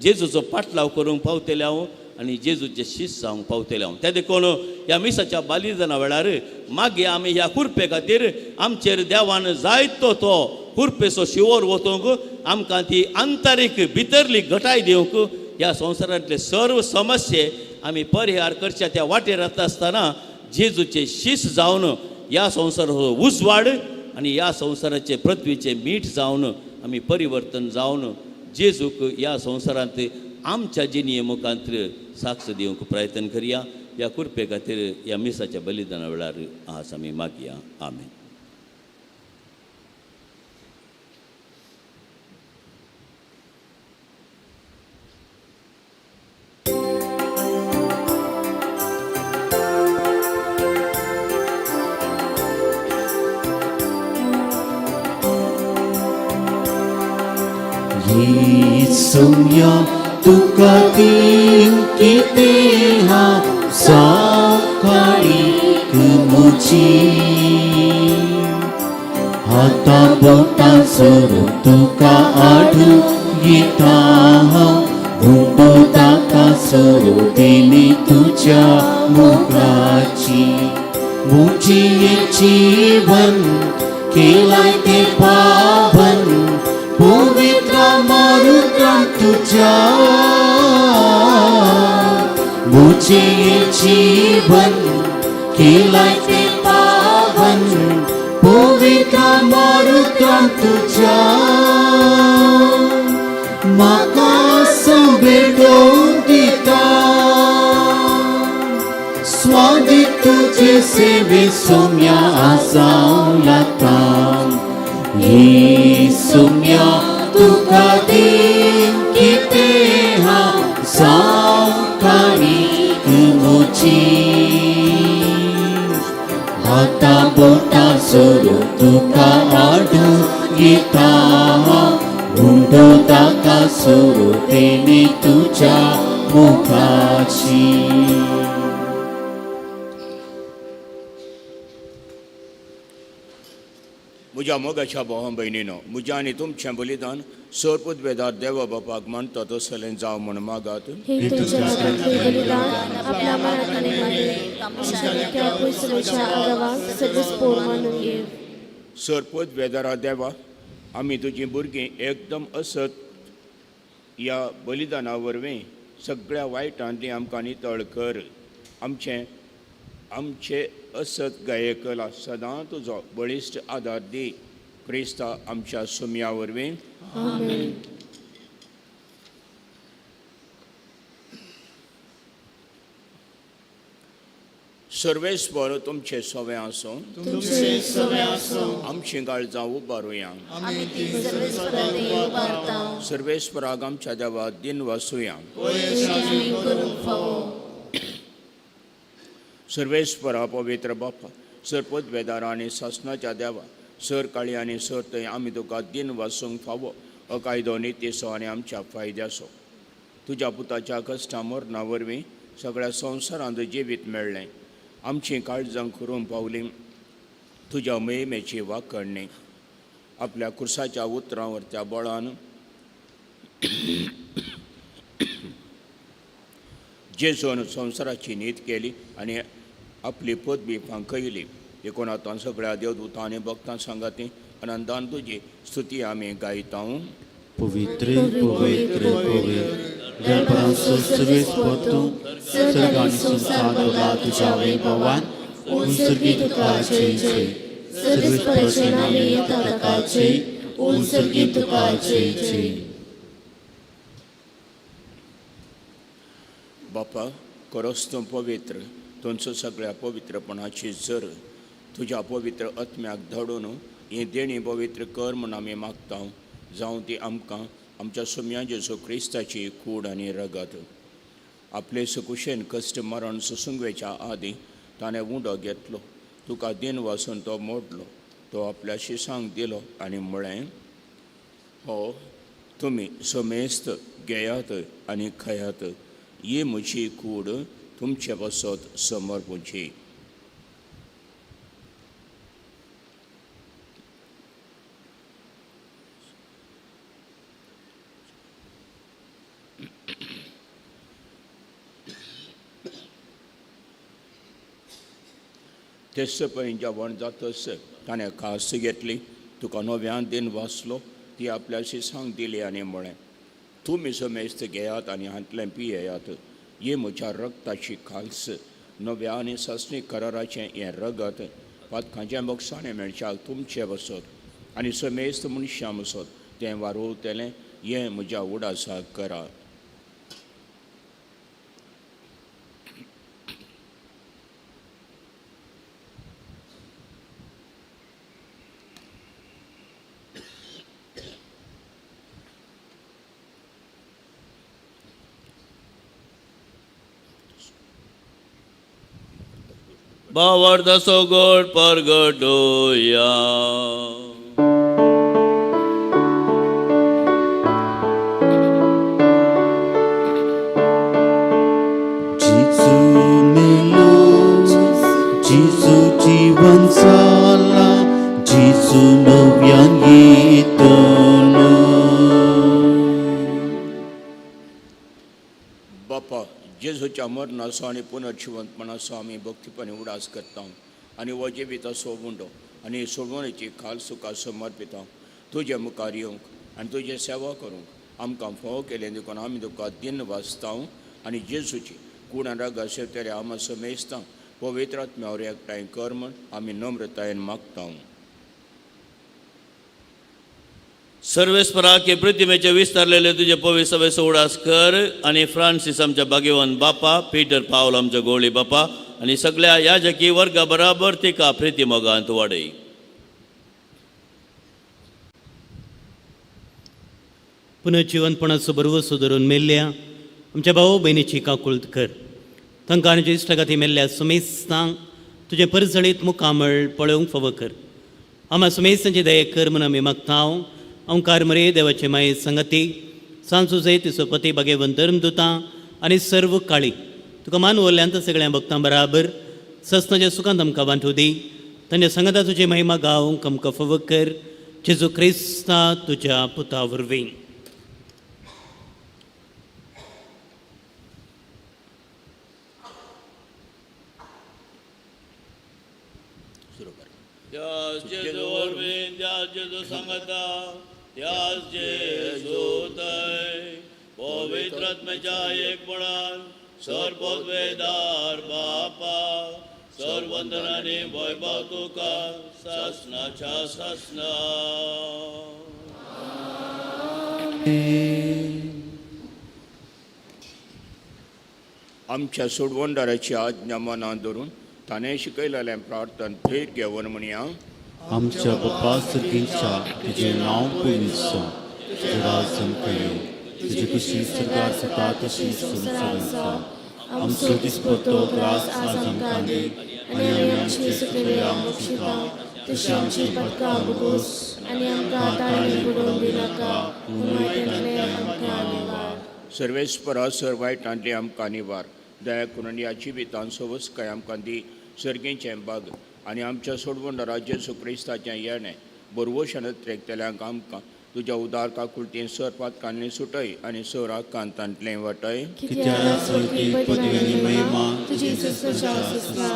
जेजूचो पाटलाव करूंक पावतले हांव आनी जेजूचे शीस जावंक पावतले हांव. त्या देखून ह्या मिसाच्या बलिदाना वेळार मागीर आमी ह्या कुरपे खातीर आमचेर देवान जायतो तो कुरपेचो शिंवोर वतूंक आमकां ती आंतरीक भितरली घटाय दिवंक ह्या संवसारांतले सर्व समस्ये आमी परिहार करच्या त्या वाटेर वता आसतना जेजूचे शीस जावन ह्या संवसाराचो उजवाड आनी ह्या संवसाराचे पृथ्वीचे मीठ जावन आमी परिवर्तन जावन जेजूक ह्या संवसारांत आमच्या जिणये मुखांत साक्ष दिवंक प्रयत्न करया. ह्या कुरपे खातीर ह्या मिसाच्या बलिदाना वेळार आज आमी मागया. आमेन. सोम्या तुका दीन कितें हांव सकाळीक म्हजी हाता बोटां सोडून तुका आडू घेता हांव हुंडो ताका सोडू दिली तुज्या मोगाची. म्हजी जीवन केलाय तें पावन पवित्र मारुद्रा तुझ्या. म्हजे जीवन केलाय तें पावन पवित्र मारुद्रा तुझ्या. म्हाका संबेडोवन दिता स्वादीक तुजे सेवे सोम्या आसाव लागता. हे सोम्या तुका दीन कितें हांव सकाळीक म्हजी हाता बोटां सोडून तुका आडू घेता हांव हुंडो ताका सोडू तेणे तुज्या मुखाची. म्हज्या मोगाच्या भावा भयणीनो, म्हज्या आनी तुमचें बलिदान सर पुदवेदार देवा बापाक मानता तसलें जावं म्हूण मागात. हे तुझ्या हातांतलें बलिदान आपल्या मनात आनी मागीर आमच्या पयसुच्या आगावाक सगळेच पोर मानून घे. सर पुदवेदारा देवा, आमी तुजीं भुरगीं एकदम असत ह्या बलिदाना वरवीं सगळ्या वायटांतली आमकां नितळ कर. आमचें आमचे असत गायकला सदां तुजो बळिश्ट आदार दी. क्रिस्ता आमच्या सुमया वरवीं. आमेन. सर्वेस्पर तुमचे सवे आसूं. तुमचे सवे आसूं. आमची काळजां उबारुया. आमी ती सर्वेस्पराक उबारता. सर्वेस्पराक आमच्या देवा दिन वासुया. आमी करूंक फावो. सर्वेस्परा पवित्र बापा, सर पदवेदारा आनी सासणाच्या देवा, सर काळी आनी सर थंय आमी तुका दिन वासूंक फावो अकायदो नितीचो आनी आमच्या फायद्याचो. तुज्या पुताच्या कश्टा मरणा वरवीं सगळ्या संवसारांत जिवीत मेळ्ळें. आमचीं काळजां करूंक पावलीं तुज्या मोहिमेची वाकडणी. आपल्या कुर्साच्या उतरां त्या बळान जेजून संवसाराची नीत केली आनी आपली पदवी फांकयली. देखून आतां सगळ्या देवदूतां आनी भक्तां सांगाती आनंदान तुजी स्तुती आमी गायता. पवित्र पवित्र पवित्र दरबारांचो सर्वेस्पर तूं, सर्ग आनी संवसार भरला तुज्या वैभवान. उंचगी तुका जय जय. सर्वेस्पराचे नावे येता ताका जय. उंचगी तुका जय जय. बापा, खरोच तूं पवित्र, तुमचो सगळ्या पवित्रपणाची जर तुज्या पवित्र आत्म्याक धाडून ही देणी पवित्र कर म्हूण आमी मागता. जावं ती आमकां आमच्या सुम्या जेजू क्रिस्ताची कूड आनी रगत. आपले सुकुशेन कश्ट मरण सोसूंक आदीं ताणें उंडो घेतलो, तुका दिन वासून तो मोडलो, तो आपल्या शिसांक दिलो आनी म्हळें, हो तुमी समेस्त घेयात आनी खायात, ही म्हजी कूड तुमचे पासत समर्पूची. तेच पळय जेवण जातच ताणें कास घेतली, तुका नव्यान दिन वाचलो, ती आपल्या शिसांक दिली आनी म्हळें, तुमी समेस्त घेयात आनी हांतलें पियेयात, ही म्हज्या रक्ताची खाल्स, नव्या आनी सासणी कराराचें हें रगत पातकांच्या बोगसाणें मेळच्याक तुमचें बसत आनी समेस्त मनशां बसत तें वारोवतलें, हें म्हज्या उडासाक करा. भावार्थाचो गोड परगटोया. जेजू मेलो, जेजू जीवन जाला, जेजू नव्यान येतलो. बापा, जेजूच्या मरणाचो आनी पुनर्जिवंतपणाचो आमी भक्तीपणी उडास करता आनी हो जिविताचो उंडो आनी सोडवणेची खाल सुखा समर्पिता. तुजे मुखार येवंक आनी तुजी सेवा करूंक आमकां फावो केलें देखून आमी तुका दिन वाचता आनी जेजूची कूड आनी राग सेवतले आमा समेस्तां पवित्र आत्म्यावर एकठांय कर म्हण आमी नम्रतायेन मागता. सर्वेस्पराके प्रतिमेचे विस्तारलेले तुजे पवित्र सभेचो उडास कर आनी फ्रांसीस आमच्या भाग्यवान बापा, पीटर पावल आमच्या गोळी बापा आनी सगळ्या याजकी वर्गा बराबर तिका प्रिती मोगांत वाडय. पुनर्जिवनपणाचो बरवसो धरून मेल्ल्या आमच्या भाव भयणीची काकुळत कर. तांकां आनी ज्येश्ठ मेल्ल्या सुमेस्तांक तुजें परजळीत मुखामळ पळोवंक फावो कर. आमा सुमेस्तांची दया कर म्हूण आमी मागता. ओंकार मरे देवाचे माये संगती सांजू तिचो पती भागेवन धर्मदुतां आनी सर्व काळी तुका मान वरल्यांत सगळ्या भक्तां बराबर ससनाच्या सुखांत आमकां वांटू दी. तांच्या संगता तुजी महिमा गावंक आमकां फावो कर. जेजू क्रिस्ता तुज्या पुता वरवीं. त्यास जेजू वरवीं, त्यास जेजू सांगता, त्यास जेजू थंय पवित्र आत्म्याच्या एकपणान सर्वोद्वेदार बापा सर्वंदनानी वैभव तुका सासनाच्या सासना. आमच्या सोडवणदाराची आज्ञा मनात धरून ताणें शिकयलेलें प्रार्थन थेट घेवन म्हणया. आमच्या बापा सर्गींच्या, तुजें नांव पवित्र जावं, तुजें राज आमकां येवं, तुजी खुशी स्वर्गार जाता तशी संवसारांत जावं. आमचो दिसपट्टो ग्रास आज आमकां दी आनी आमी आमचे चुकलेल्या बक्षिता तशी आमची पटकां भोगोस आनी आमकां ताळणी बुडोवन दिनाका, पूण वायटांतलें आमकां निवार. सर्वेस्परा सर वायटांतलें आमकां निवार. दया करून ह्या जिवितान सवस्काय आमकां दी. सर्गीचें बाग आनी आमच्या सोडवणदारा जेजू क्रिस्ताचें येणें बरवशान त्रेकतल्यांक आमकां तुज्या उदार काकुळतीन सर पातकांनी सुटय आनी सर आकांतांतलें वाटय. कित्याक स्वर्गीक पदवी आनी महिमा तुजी ससनाच्या ससना.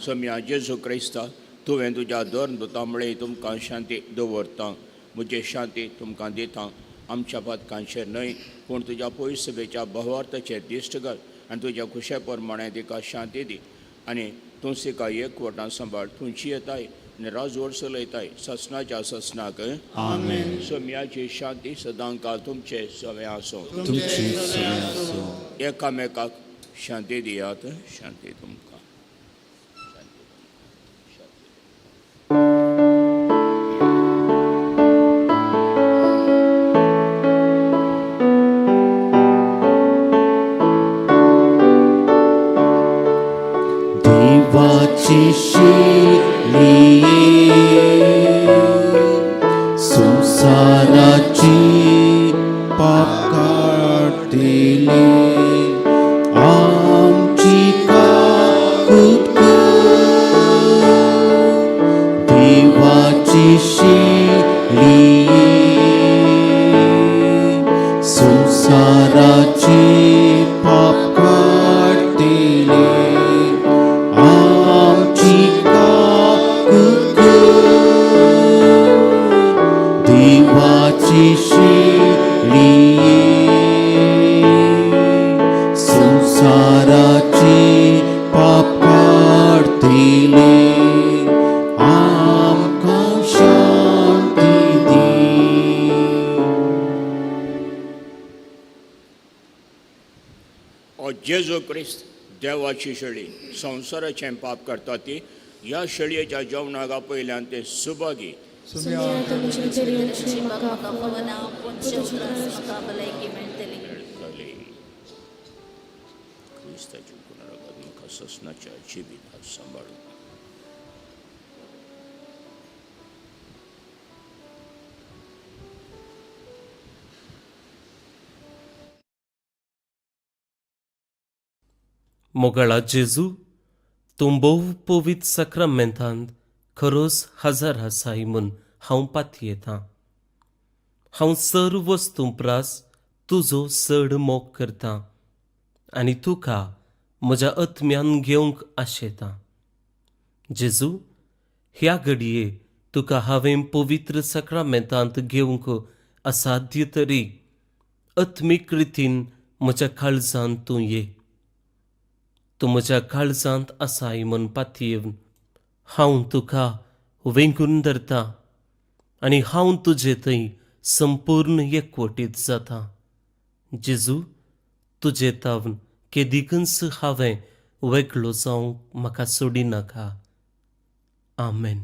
सम्या जेजू क्रिस्ता, तुवें तुज्या धर्म मुळे तुमकां शांती दवरता, म्हजी शांती तुमकां दिता. आमच्या पातकांचेर न्हय पूण तुज्या पयस सभेच्या भावार्थाचेर दिश्ट घाल आनी तुज्या खुशे प्रमाणें तिका शांती दी आनी तूं तिका एकवटान सांबाळ. तुमची येताय आनी राजवट चलयताय ससनाच्या ससनाक. आमेन. सम्याची शांती सदांकाळ तुमचे सगळें आसूं. तुमची सगळें आसूं. एकामेकाक शांती दियात. शांती तुमकां. देवाची शिली संसाराची ओ जेजू क्रिस्त देवाची शेळी संवसाराचें पाप करता ती ह्या शेळयेच्या जेवणाक आपयल्यान ते सुभागी. सुम्या तुमची भितर म्हाका फावना, पूण पूण तुज्या तुज्या म्हाका भलायकी मेळटली. मेळटली. क्रिस्ताच्या गुणारागात म्हाका ससनाच्या जिवितात सांबाळून. मोगाळा जेजू, तूं भोव पवित्र साक्रामेंतांत खरोच हजर आसाय म्हूण हांव पातयेतां. हांव सर्व वस्तूं प्रास तुजो चड मोग करतां आनी तुका म्हज्या आत्म्यान घेवंक आशेतां. जेजू, ह्या घडये तुका हांवें पवित्र साक्रामेंतांत घेवंक असाध्य तरी आत्मीक रितीन म्हज्या काळजांत तूं ये. तूं म्हज्या काळजांत आसाय म्हूण पातयेवन हांव तुका वेंगून धरता आनी हांव तुजे थंय संपूर्ण एकवटीत जाता. जेजू, तुजे तावन केदिकूच हांवें वेगळो जावंक म्हाका सोडिनाका. आमेन.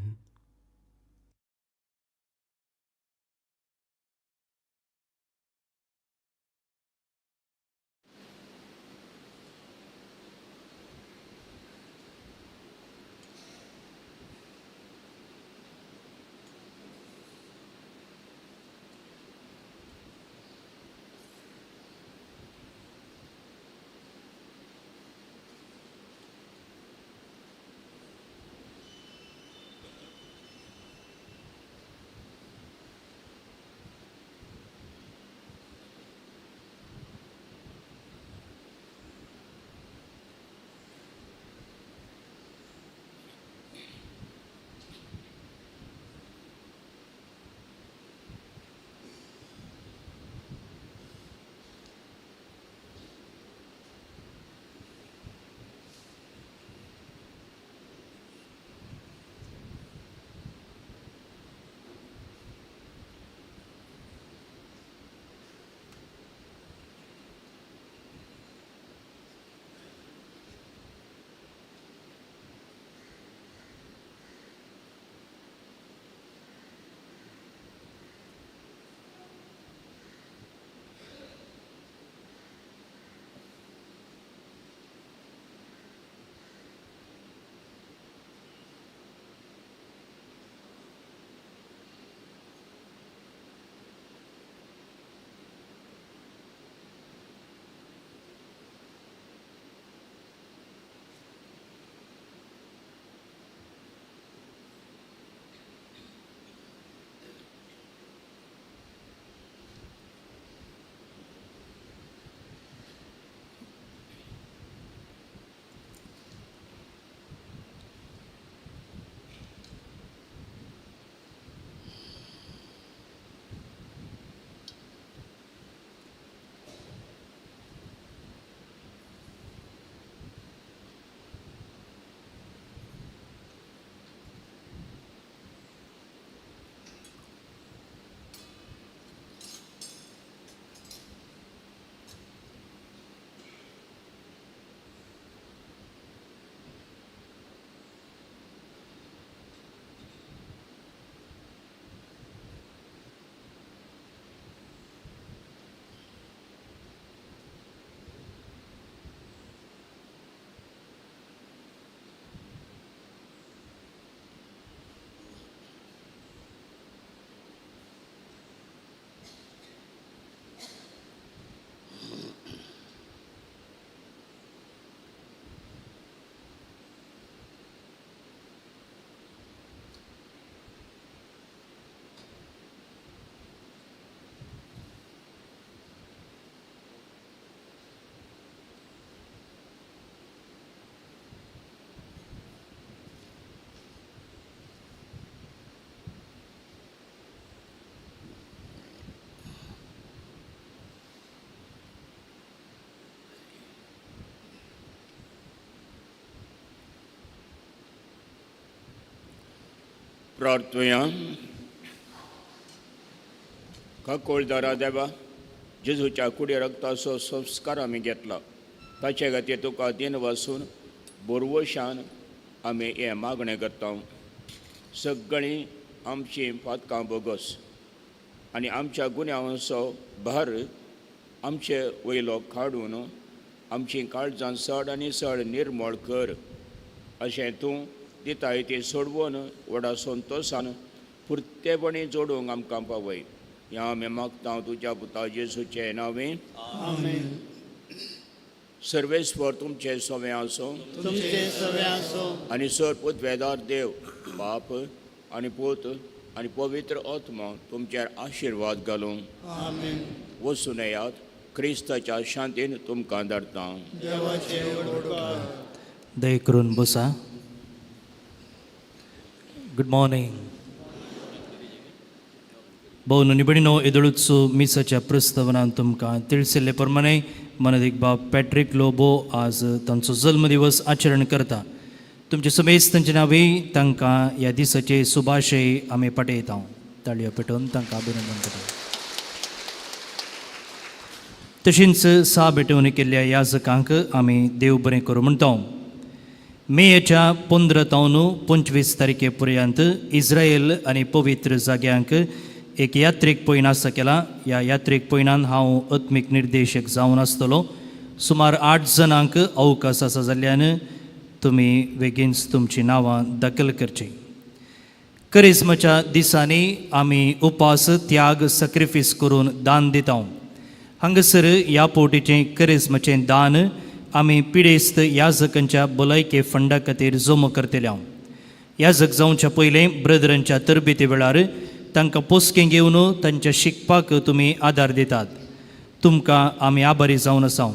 प्रार्थुया. काकोळदारा देवा, जेजूच्या कुडी रक्ताचो संस्कार आमी घेतला. ताचे खातीर तुका दिन वासून बोरवशान आमी हें मागणें करता. सगळीं आमचीं पातकां बोगस आनी आमच्या गुन्यांवांचो भार आमचे वयलो काडून आमचीं काळजां चड आनी चड निर्मळ कर. अशें तूं दिताय ती सोडवून व्हडा संतोशान पुर्तेपणी जोडूंक आमकां पावय. ह्या आमी मागता तुज्या पुता जेजूचें नांवें. सर्वेस्पर तुमचें सवें आसूं तुमचे सवे आसो. आनी सर पुतवेदार देव बाप आनी पूत आनी पवित्र आत्मा तुमचेर आशिर्वाद घालूं. आमेन. वचून येयात, क्रिस्ताच्या शांतीन तुमकां धाडटा. देवाचे उपकार. दया करून बसा. गुड मॉर्निंग भोव निबणीनो, येदोळूच मिसाच्या प्रस्तावनान तुमकां तिळसिल्ले प्रमाणे मनदीक बाब पॅट्रीक लोबो आज तांचो जल्मदिवस आचरण करता. तुमचे समेस्त तांचे नांवी तांकां ह्या दिसाचे सुभाशय आमी पाठयता. ताळयो पेटोवन तांकां अभिनंदन करता. तशींच सा भेटवणी केल्ल्या याजकांक आमी देव बरें करूं म्हणटा. मेच्या 15 तावन 25 तारखे पर्यंत इस्रायल आनी पवित्र जाग्यांक एक यात्रीक पयण आसा केला. ह्या यात्रीक पयणान हांव आत्मीक निर्देशक जावन आसतलो. सुमार 8 जाणांक अवकाश आसा जाल्ल्यान तुमी बेगीनच तुमचीं नांवां दाखल करचीं. करिस्माच्या दिसांनी आमी उपास, त्याग, सॅक्रिफीस करून दान दिता. हांगासर ह्या पोवटीचें करिस्माचें दान आमी पिडेस्त याजकांच्या भलायके फंडा खातीर जमो करतले. याजक जावच्या पयलें ब्रदरांच्या तरबेती वेळार तांकां पोसकें घेवन तांच्या शिकपाक तुमी आदार दितात. तुमकां आमी आभारी जावन आसा.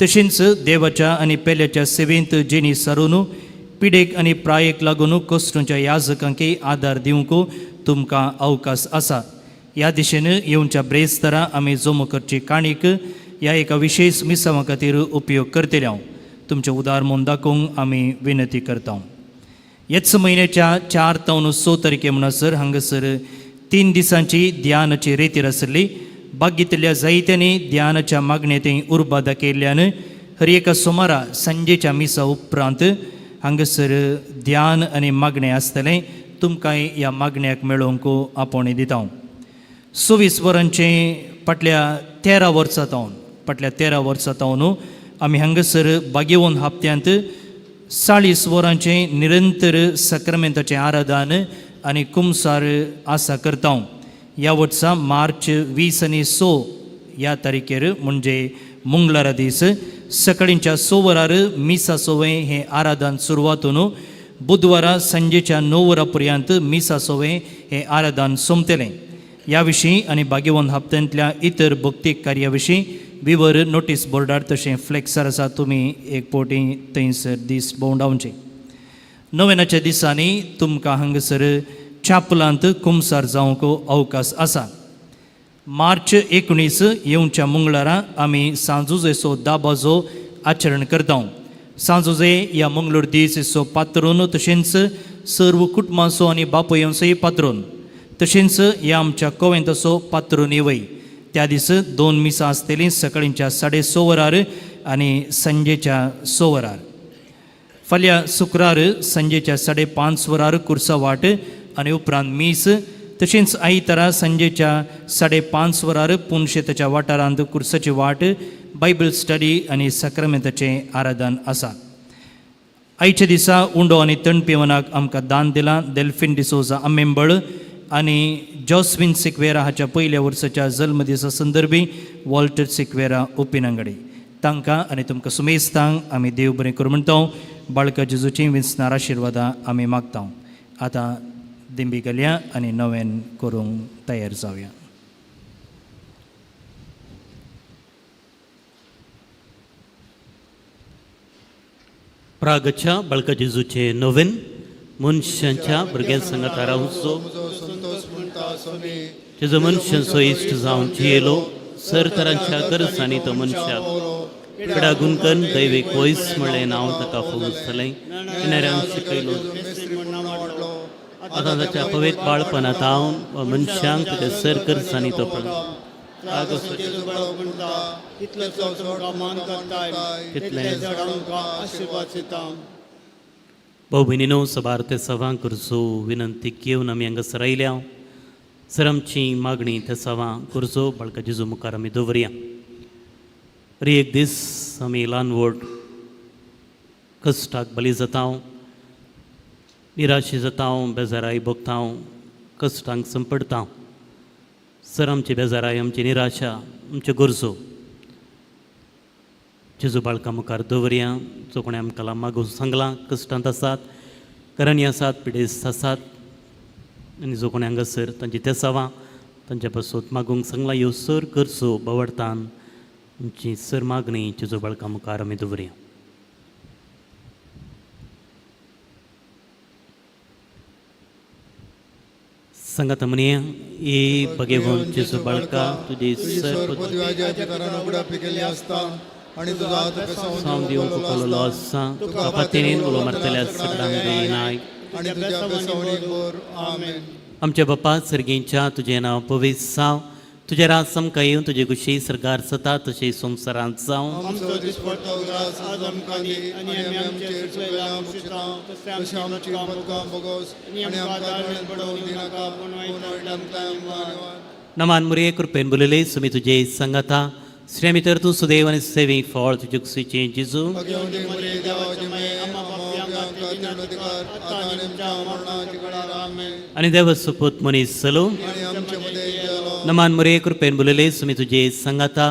तशेंच देवाच्या आनी पेल्याच्या सेवेंत जेनी सारून पिडेक आनी प्रायेक लागून कश्टूंच्या याजकांकय आदार दिवंक तुमकां अवकाश आसा. ह्या दिशेन येवच्या ब्रेस्तारा आमी जमो करची काणीक ह्या एका विशेश मिसांवा खातीर उपयोग करतले. हांव तुमचें उदार म्हूण दाखोवंक आमी विनंती करता. ह्याच म्हयन्याच्या 4 तावन 6 तारखे म्हणसर हांगासर 3 दिसांची ध्यानाची रेतीर आसली. बागीतल्या जायत्यांनी ध्यानाच्या मागणेंत उर्बा दाखयल्ल्यान हर एका सोमारा सांजेच्या मिसा उपरांत हांगासर ध्यान आनी मागणें आसतलें. तुमकांय ह्या मागण्याक मेळोवंक आपोवणें दिता. 26 वरांचें फाटल्या 13 वर्सां तावन फाटल्या 13 वर्सां तावन आमी हांगासर बागेवन हप्त्यांत 40 वरांचें निरंतर सक्रामेंताचें आराधन आनी कुमसार आसा करता. ह्या वर्सा मार्च 20 आनी 6 ह्या तारखेर म्हणजे मंगळारा दीस सकाळींच्या 6 वरार मिसा सोवें हें आराधन सुरवातून बुधवारा सांजेच्या 9 वरां पर्यंत मिसा सोवें हें आराधन सोंपतलें. ह्या विशीं आनी बागेवन हप्त्यांतल्या इतर भक्तीक कार्या विशीं विवर नोटीस बोर्डार तशें फ्लेक्सार आसा. तुमी एक फावटी थंयसर दीस भोंवडावचे. नव्यानाच्या दिसांनी तुमकां हांगासर चापलांत कुमसार जावंक अवकाश आसा. मार्च 19 येवच्या मंगळारा आमी सांजुजेचो दाबाजो आचरण करता. सांजुजे ह्या मंगळूर दीस पात्रून तशेंच सर्व कुटुंबाचो आनी बापोयांचोय पात्रून तशेंच ह्या आमच्या कोवेंताचो पात्रून येवय. त्या दीस 2 मिसां आसतलीं, सकाळींच्या 6:30 वरार आनी सांजेच्या 6 वरार. फाल्यां शुक्रार सांजेच्या 5:30 वरार कुर्सा वाट आनी उपरांत मीस तशेंच आयतारा सांजेच्या 5:30 वरार पुनशेताच्या वाठारांत कुर्साची वाट, बायबल स्टडी आनी सक्रामेंताचें आराधन आसा. आयच्या दिसा उंडो आनी तणपिवनाक आमकां दान दिलां डेल्फिन डिसोजा आमेंबळ आनी जॉस्विन सिक्वेरा हाच्या पयल्या वर्साच्या जल्मदिसा संदर्भी वॉल्टर सिक्वेरा ओपिनांगडी. तांकां आनी तुमकां सुमेस्तांक आमी देव बरें करूं म्हणटा. बाळका जेजूचीं विंचणार आशिर्वादां आमी मागता. आतां दिंबी घालया आनी नव्यान करूंक तयार जावया. प्रागच्या बाळका जेजूचे नोवेन मनशांच्या भुरग्यां सांगात रावचो तेजो मनशांचो इश्ट जावन जियेलो सर तरांच्या गरजांनी तो मनशाक पिडा गुणकन दैवीक वयस म्हणलें नांव ताका फुसलें किनाऱ्यांक शिकयलो. आतां ताच्या पवित्र बाळपणांत हांव मनशांक ताच्या सर गरजांनी तो त्रास जेजू बाळक म्हणटा तितलो चड तुमकां मान करताय तितले चड आमकां आशिर्वाद दिता. भाऊ भयणीनो, सबार ते सवां करचो विनंती घेवन आमी हांगासर आयल्या. सर आमची मागणी ते सवां करचो बाळका जेजू मुखार आमी दवरया. रे एक दीस आमी ल्हान व्हड कश्टाक बली जाता, निराशी जाता, बेजाराय भोगता, कश्टांक संपडटा. सर आमची बेजाराय, आमची निराशा, आमच्यो गरजो जेजू बाळका मुखार दवरया. जो कोणें आमकां मागूंक सांगलां, कश्टांत आसात, घरांनी आसात, पिडेस्त आसात आनी जो कोणें हांगासर तांची तेसावां तांच्या पासत मागूंक सांगलां, ह्यो सर गरजो बावडतान आमची सर मागणी जेजू बाळका मुखार आमी दवरया. सांगात म्हणया, ए बगेवन जेजू बाळका, तुजी सर उगडापी आसता आनी तुजो हात सावन दिवंक उखललो आसा, तुका पातीनेन उलो मारतल्या सगळ्यांक दिनाय आनी तुज्या बेसावणीक भर. आमेन. आमच्या बापा सर्गींच्या, तुजें नांव पवित्र जावं, तुजें राज आमकां येवन, तुजे कुशी सरकार जाता तशें संवसारांत जावं. आमचो दिसपडतो ग्रास आज आमकां दी आनी आमी आमचेर चुकयला बक्षिता तशें आमची पदकां बोगोस आनी आमकां दाळून पडोवंक दिनाका, पूण वायट आमकां निवार. नमान मुरये, कृपेन बोलले, सुमी तुजे संगता, श्री भितर तूं सुदैव आनी सेवी फळ तुजे कुशीचें जेजू. भगवती मुरे देवाची मे आम्हा पाप्यांक तीर्ण अधिकार आता आनी आमच्या मरणाच्या वेळार. आमेन. आनी देव सुपूत मनीस चलो आनी आमचे मदें गेलो. नमान मुरये, कृपेन बोलले, सुमी तुजे संगता,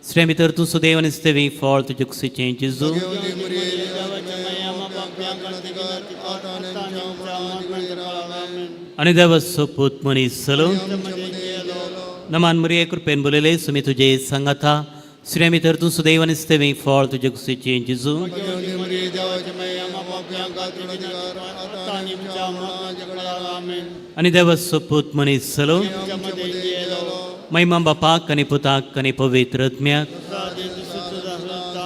श्री भितर तूं सुदैव आनी सेवी फळ तुजे कुशीचें जेजू. भगवती मुरे देवाची मे आम्हा पाप्यांक अधिकार आता आनी आमच्या मरणाच्या वेळार. आमेन. आनी देव सुपूत मनीस चलो आमचे मदें गेलो. नमान मुरये, कृपेन बोलले, सुमी तुजे संगता, श्री भितर तूं सुदैव आनी सेवी फळ तुजे कुशीचें जेजू. भगवती मुरे देवाची मे आम्हा पाप्यांक तीर्ण अधिकार आता आनी आमच्या मरणाच्या वेळार. आमेन. आनी देव सुपूत मनीस चलो आमचे मदें गेलो. महिमा बापाक आनी पुताक आनी पवित्र आत्म्याक.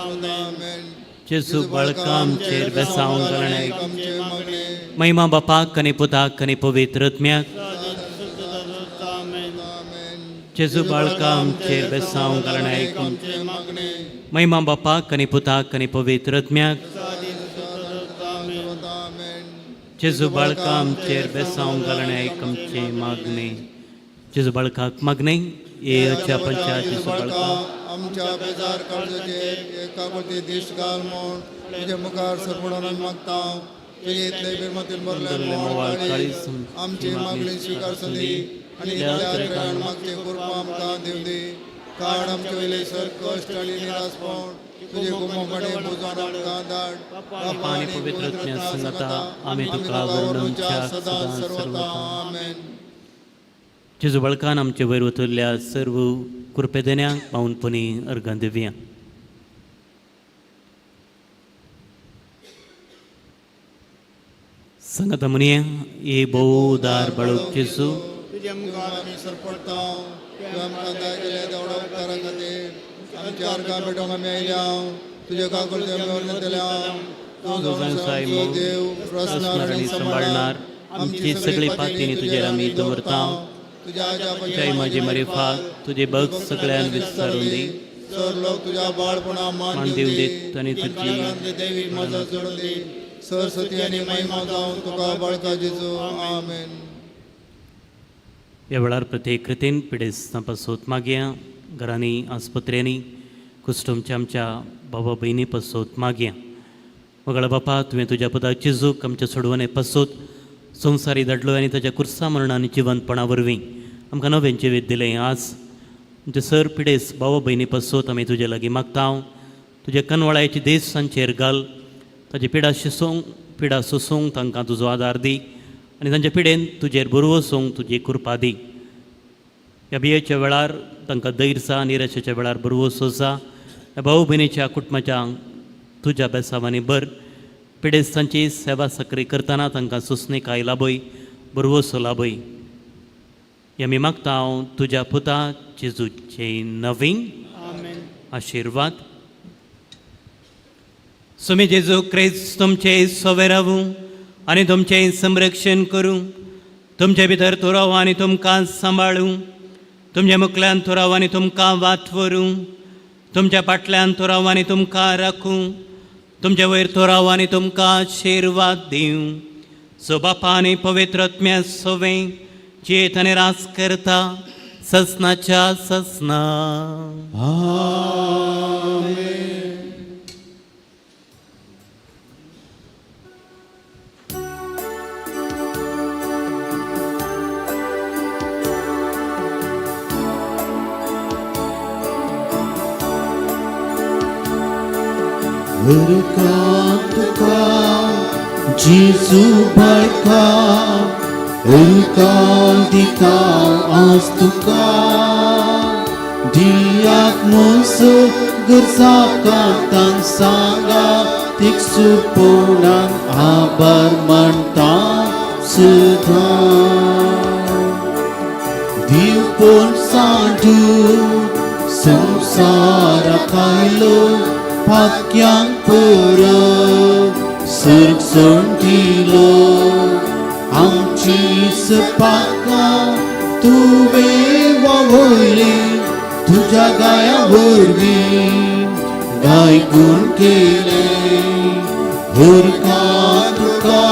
आमेन. जेजू बाळका आमचेर बेसांव घालणे. आमचे मागणे. महिमा बापाक आनी पुताक आनी पवित्र आत्म्याक. आमेन. जेजू बाळका आमचेर बेसांव घालणे. आमचे मागणे. महिमा बापाक आनी पुताक आनी पवित्र आत्म्याक. आमेन. जेजू बाळका आमचेर बेसांव घालणे आमचे मागणे. जेजू बाळकाक मागणे येच्या पंचा जेजू बाळका आमच्या बेजार काळजाचेर एका काकुळती दिश्ट घाल म्हूण तुजे मुखार सरपडून आमी मागता. तुजे इतले बिरमतीन भरले भरलें मोवाळ मोवाळ काळीज काळीज आमची मागणी स्विकार संदी आनी इतल्या त्रेकान मागचे कृपा आमकां दिवं दी. काड आमचे वयले सर कश्ट आनी निरासपण तुजे गुमोपणे बुजोवन आमकां धाड. बापा आनी पवित्र आत्म्या संगता आमी तुका वर्णुच्या सदां सदां सर्वता. सर्वता. आमेन. जेजू बाळकान आमचे वयर वतल्या सर्व कृपेदेन्यांक पावनपणी अर्गां दिवया. संगता म्हणया, ए भोव उदार बाळूक जेजू, तुज्या मुखार आमी सरपडता तुवें आमकां दया केल्या तेवढ्या उपकारा खातीर आमच्या अर्गां भेटोवंक आमी आयल्या. तुजे काकुळते आमी वर्णितल्या. तूं जावन आमचो देव रसणार आनी सांबाळणार, आमची सगळी पातीनी तुजेर आमी दवरता. तुज्या आज्या जय माझी मरिफा तुजे भक्त सगळ्यान विस्तारून दी. सर लोक तुझ्या बाळपणा मान मान दिवं दिवं देत आनी तुजी देवी मदत जोडून दी. सरस्वती आनी महिमा जावन तुका बाळका जेजू. आमेन. ह्या वेळार प्रत्येक कृतीन पिडेस्तां पासत मागया. घरांनी, आस्पत्र्यांनी कुस्टमच्या आमच्या बाबा भयणी पासत मागया. मगळा बापा, तुवें तुज्या पदाक चिजूक आमच्या सोडवणे पासत संवसारी धाडलो आनी ताच्या कुर्सा मरण आनी जिवंतपणा वरवीं आमकां नवें जिवीत दिलें. आज आमचे सर पिडेस बाबा भयणी पासत आमी तुजे लागीं मागता. तुज्या कनवळायची देश तांचेर घाल, ताची पिडा शिसोवंक, पिडा सोसूंक तांकां तुजो आदार दी आनी तांच्या पिडेन तुजेर बरवसूंक तुजी कृपा दी. ह्या बियेच्या वेळार तांकां धैर्य जा, निराशेच्या वेळार बरवसो जा. ह्या भाऊ भयणीच्या कुटुंबाच्या तुज्या बेसावांनी भर. पिडेस्तांची सेवा सक्री करतना तांकां सुचणेकाय लाभय, बरवसो लाभय. हे आमी मागता हांव तुज्या पुता जेजूचे नवीन. आमेन. आशिर्वाद. सुमी जेजू क्रिस्त तुमचे सोवे रावूं आनी तुमचें संरक्षण करूं, तुमचे भितर तो रावूं आनी तुमकां सांबाळूं. तुमच्या मुखल्यान थोराव आनी तुमकां वाट व्हरूं, तुमच्या फाटल्यान थोराव आनी तुमकां राखूं, तुमच्या वयर थोराव आनी तुमकां आशिर्वाद दिवं. सो बापा आनी पवित्र आत्म्या सोवें जियेत आनी रास करता ससनाच्या ससना. हरका तुका जेजू बाळका, हरका दिता आज तुका, दियाक मोसो गरजा कांतान सांगा तिकसूपणान आभार मानता सुद्दां. दिवपण सांडू संवसारा खायलो पाक्यांक परत सर्गसण दिलो, आमची सपाकां तुवें वावयली तुज्या गाया वरवीं गाय गुण केले. हरका तुका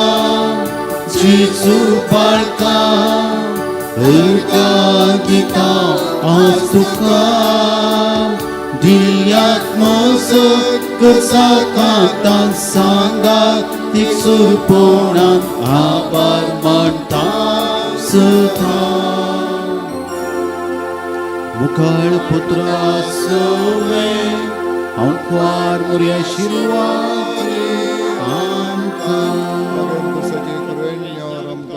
जेजू बाळका, हरका दिता आज तुका, दिल्यात मोसो करसा कांतान सांगा तिकसूरपणान आभार मानता सदां. मुखाळ पुत्रा सोवें हांव कुवार मोरी आशिर्वाद आमकां.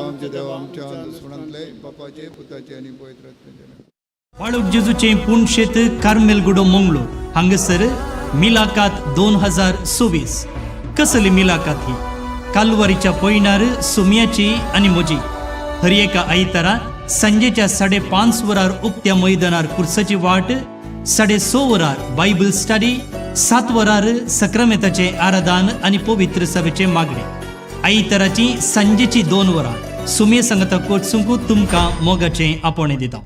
आमच्या देवा आमच्या दुस्मनांतले बापाचे पुताचे आनी पवित्र आत्म्याचे. बाळूक जेजूचें पुणशेत कार्मेलगुडो मंगळूर हांगासर मिलाकात 2024. कसली मिलाकात ही? कालवारीच्या पयणार सुम्याची आनी म्हजी. हर एका आयतारा सांजेच्या 5:30 वरार उक्त्या मैदानार कुर्साची वाट, 6:30 वरार बायबल स्टडी, 7 वरार सक्रामेताचें आराधन आनी पवित्र सभेचें मागणें. आयताराची सांजेची 2 वरां सुमे सांगता कोचसूंक तुमकां मोगाचें आपोवणें दिता.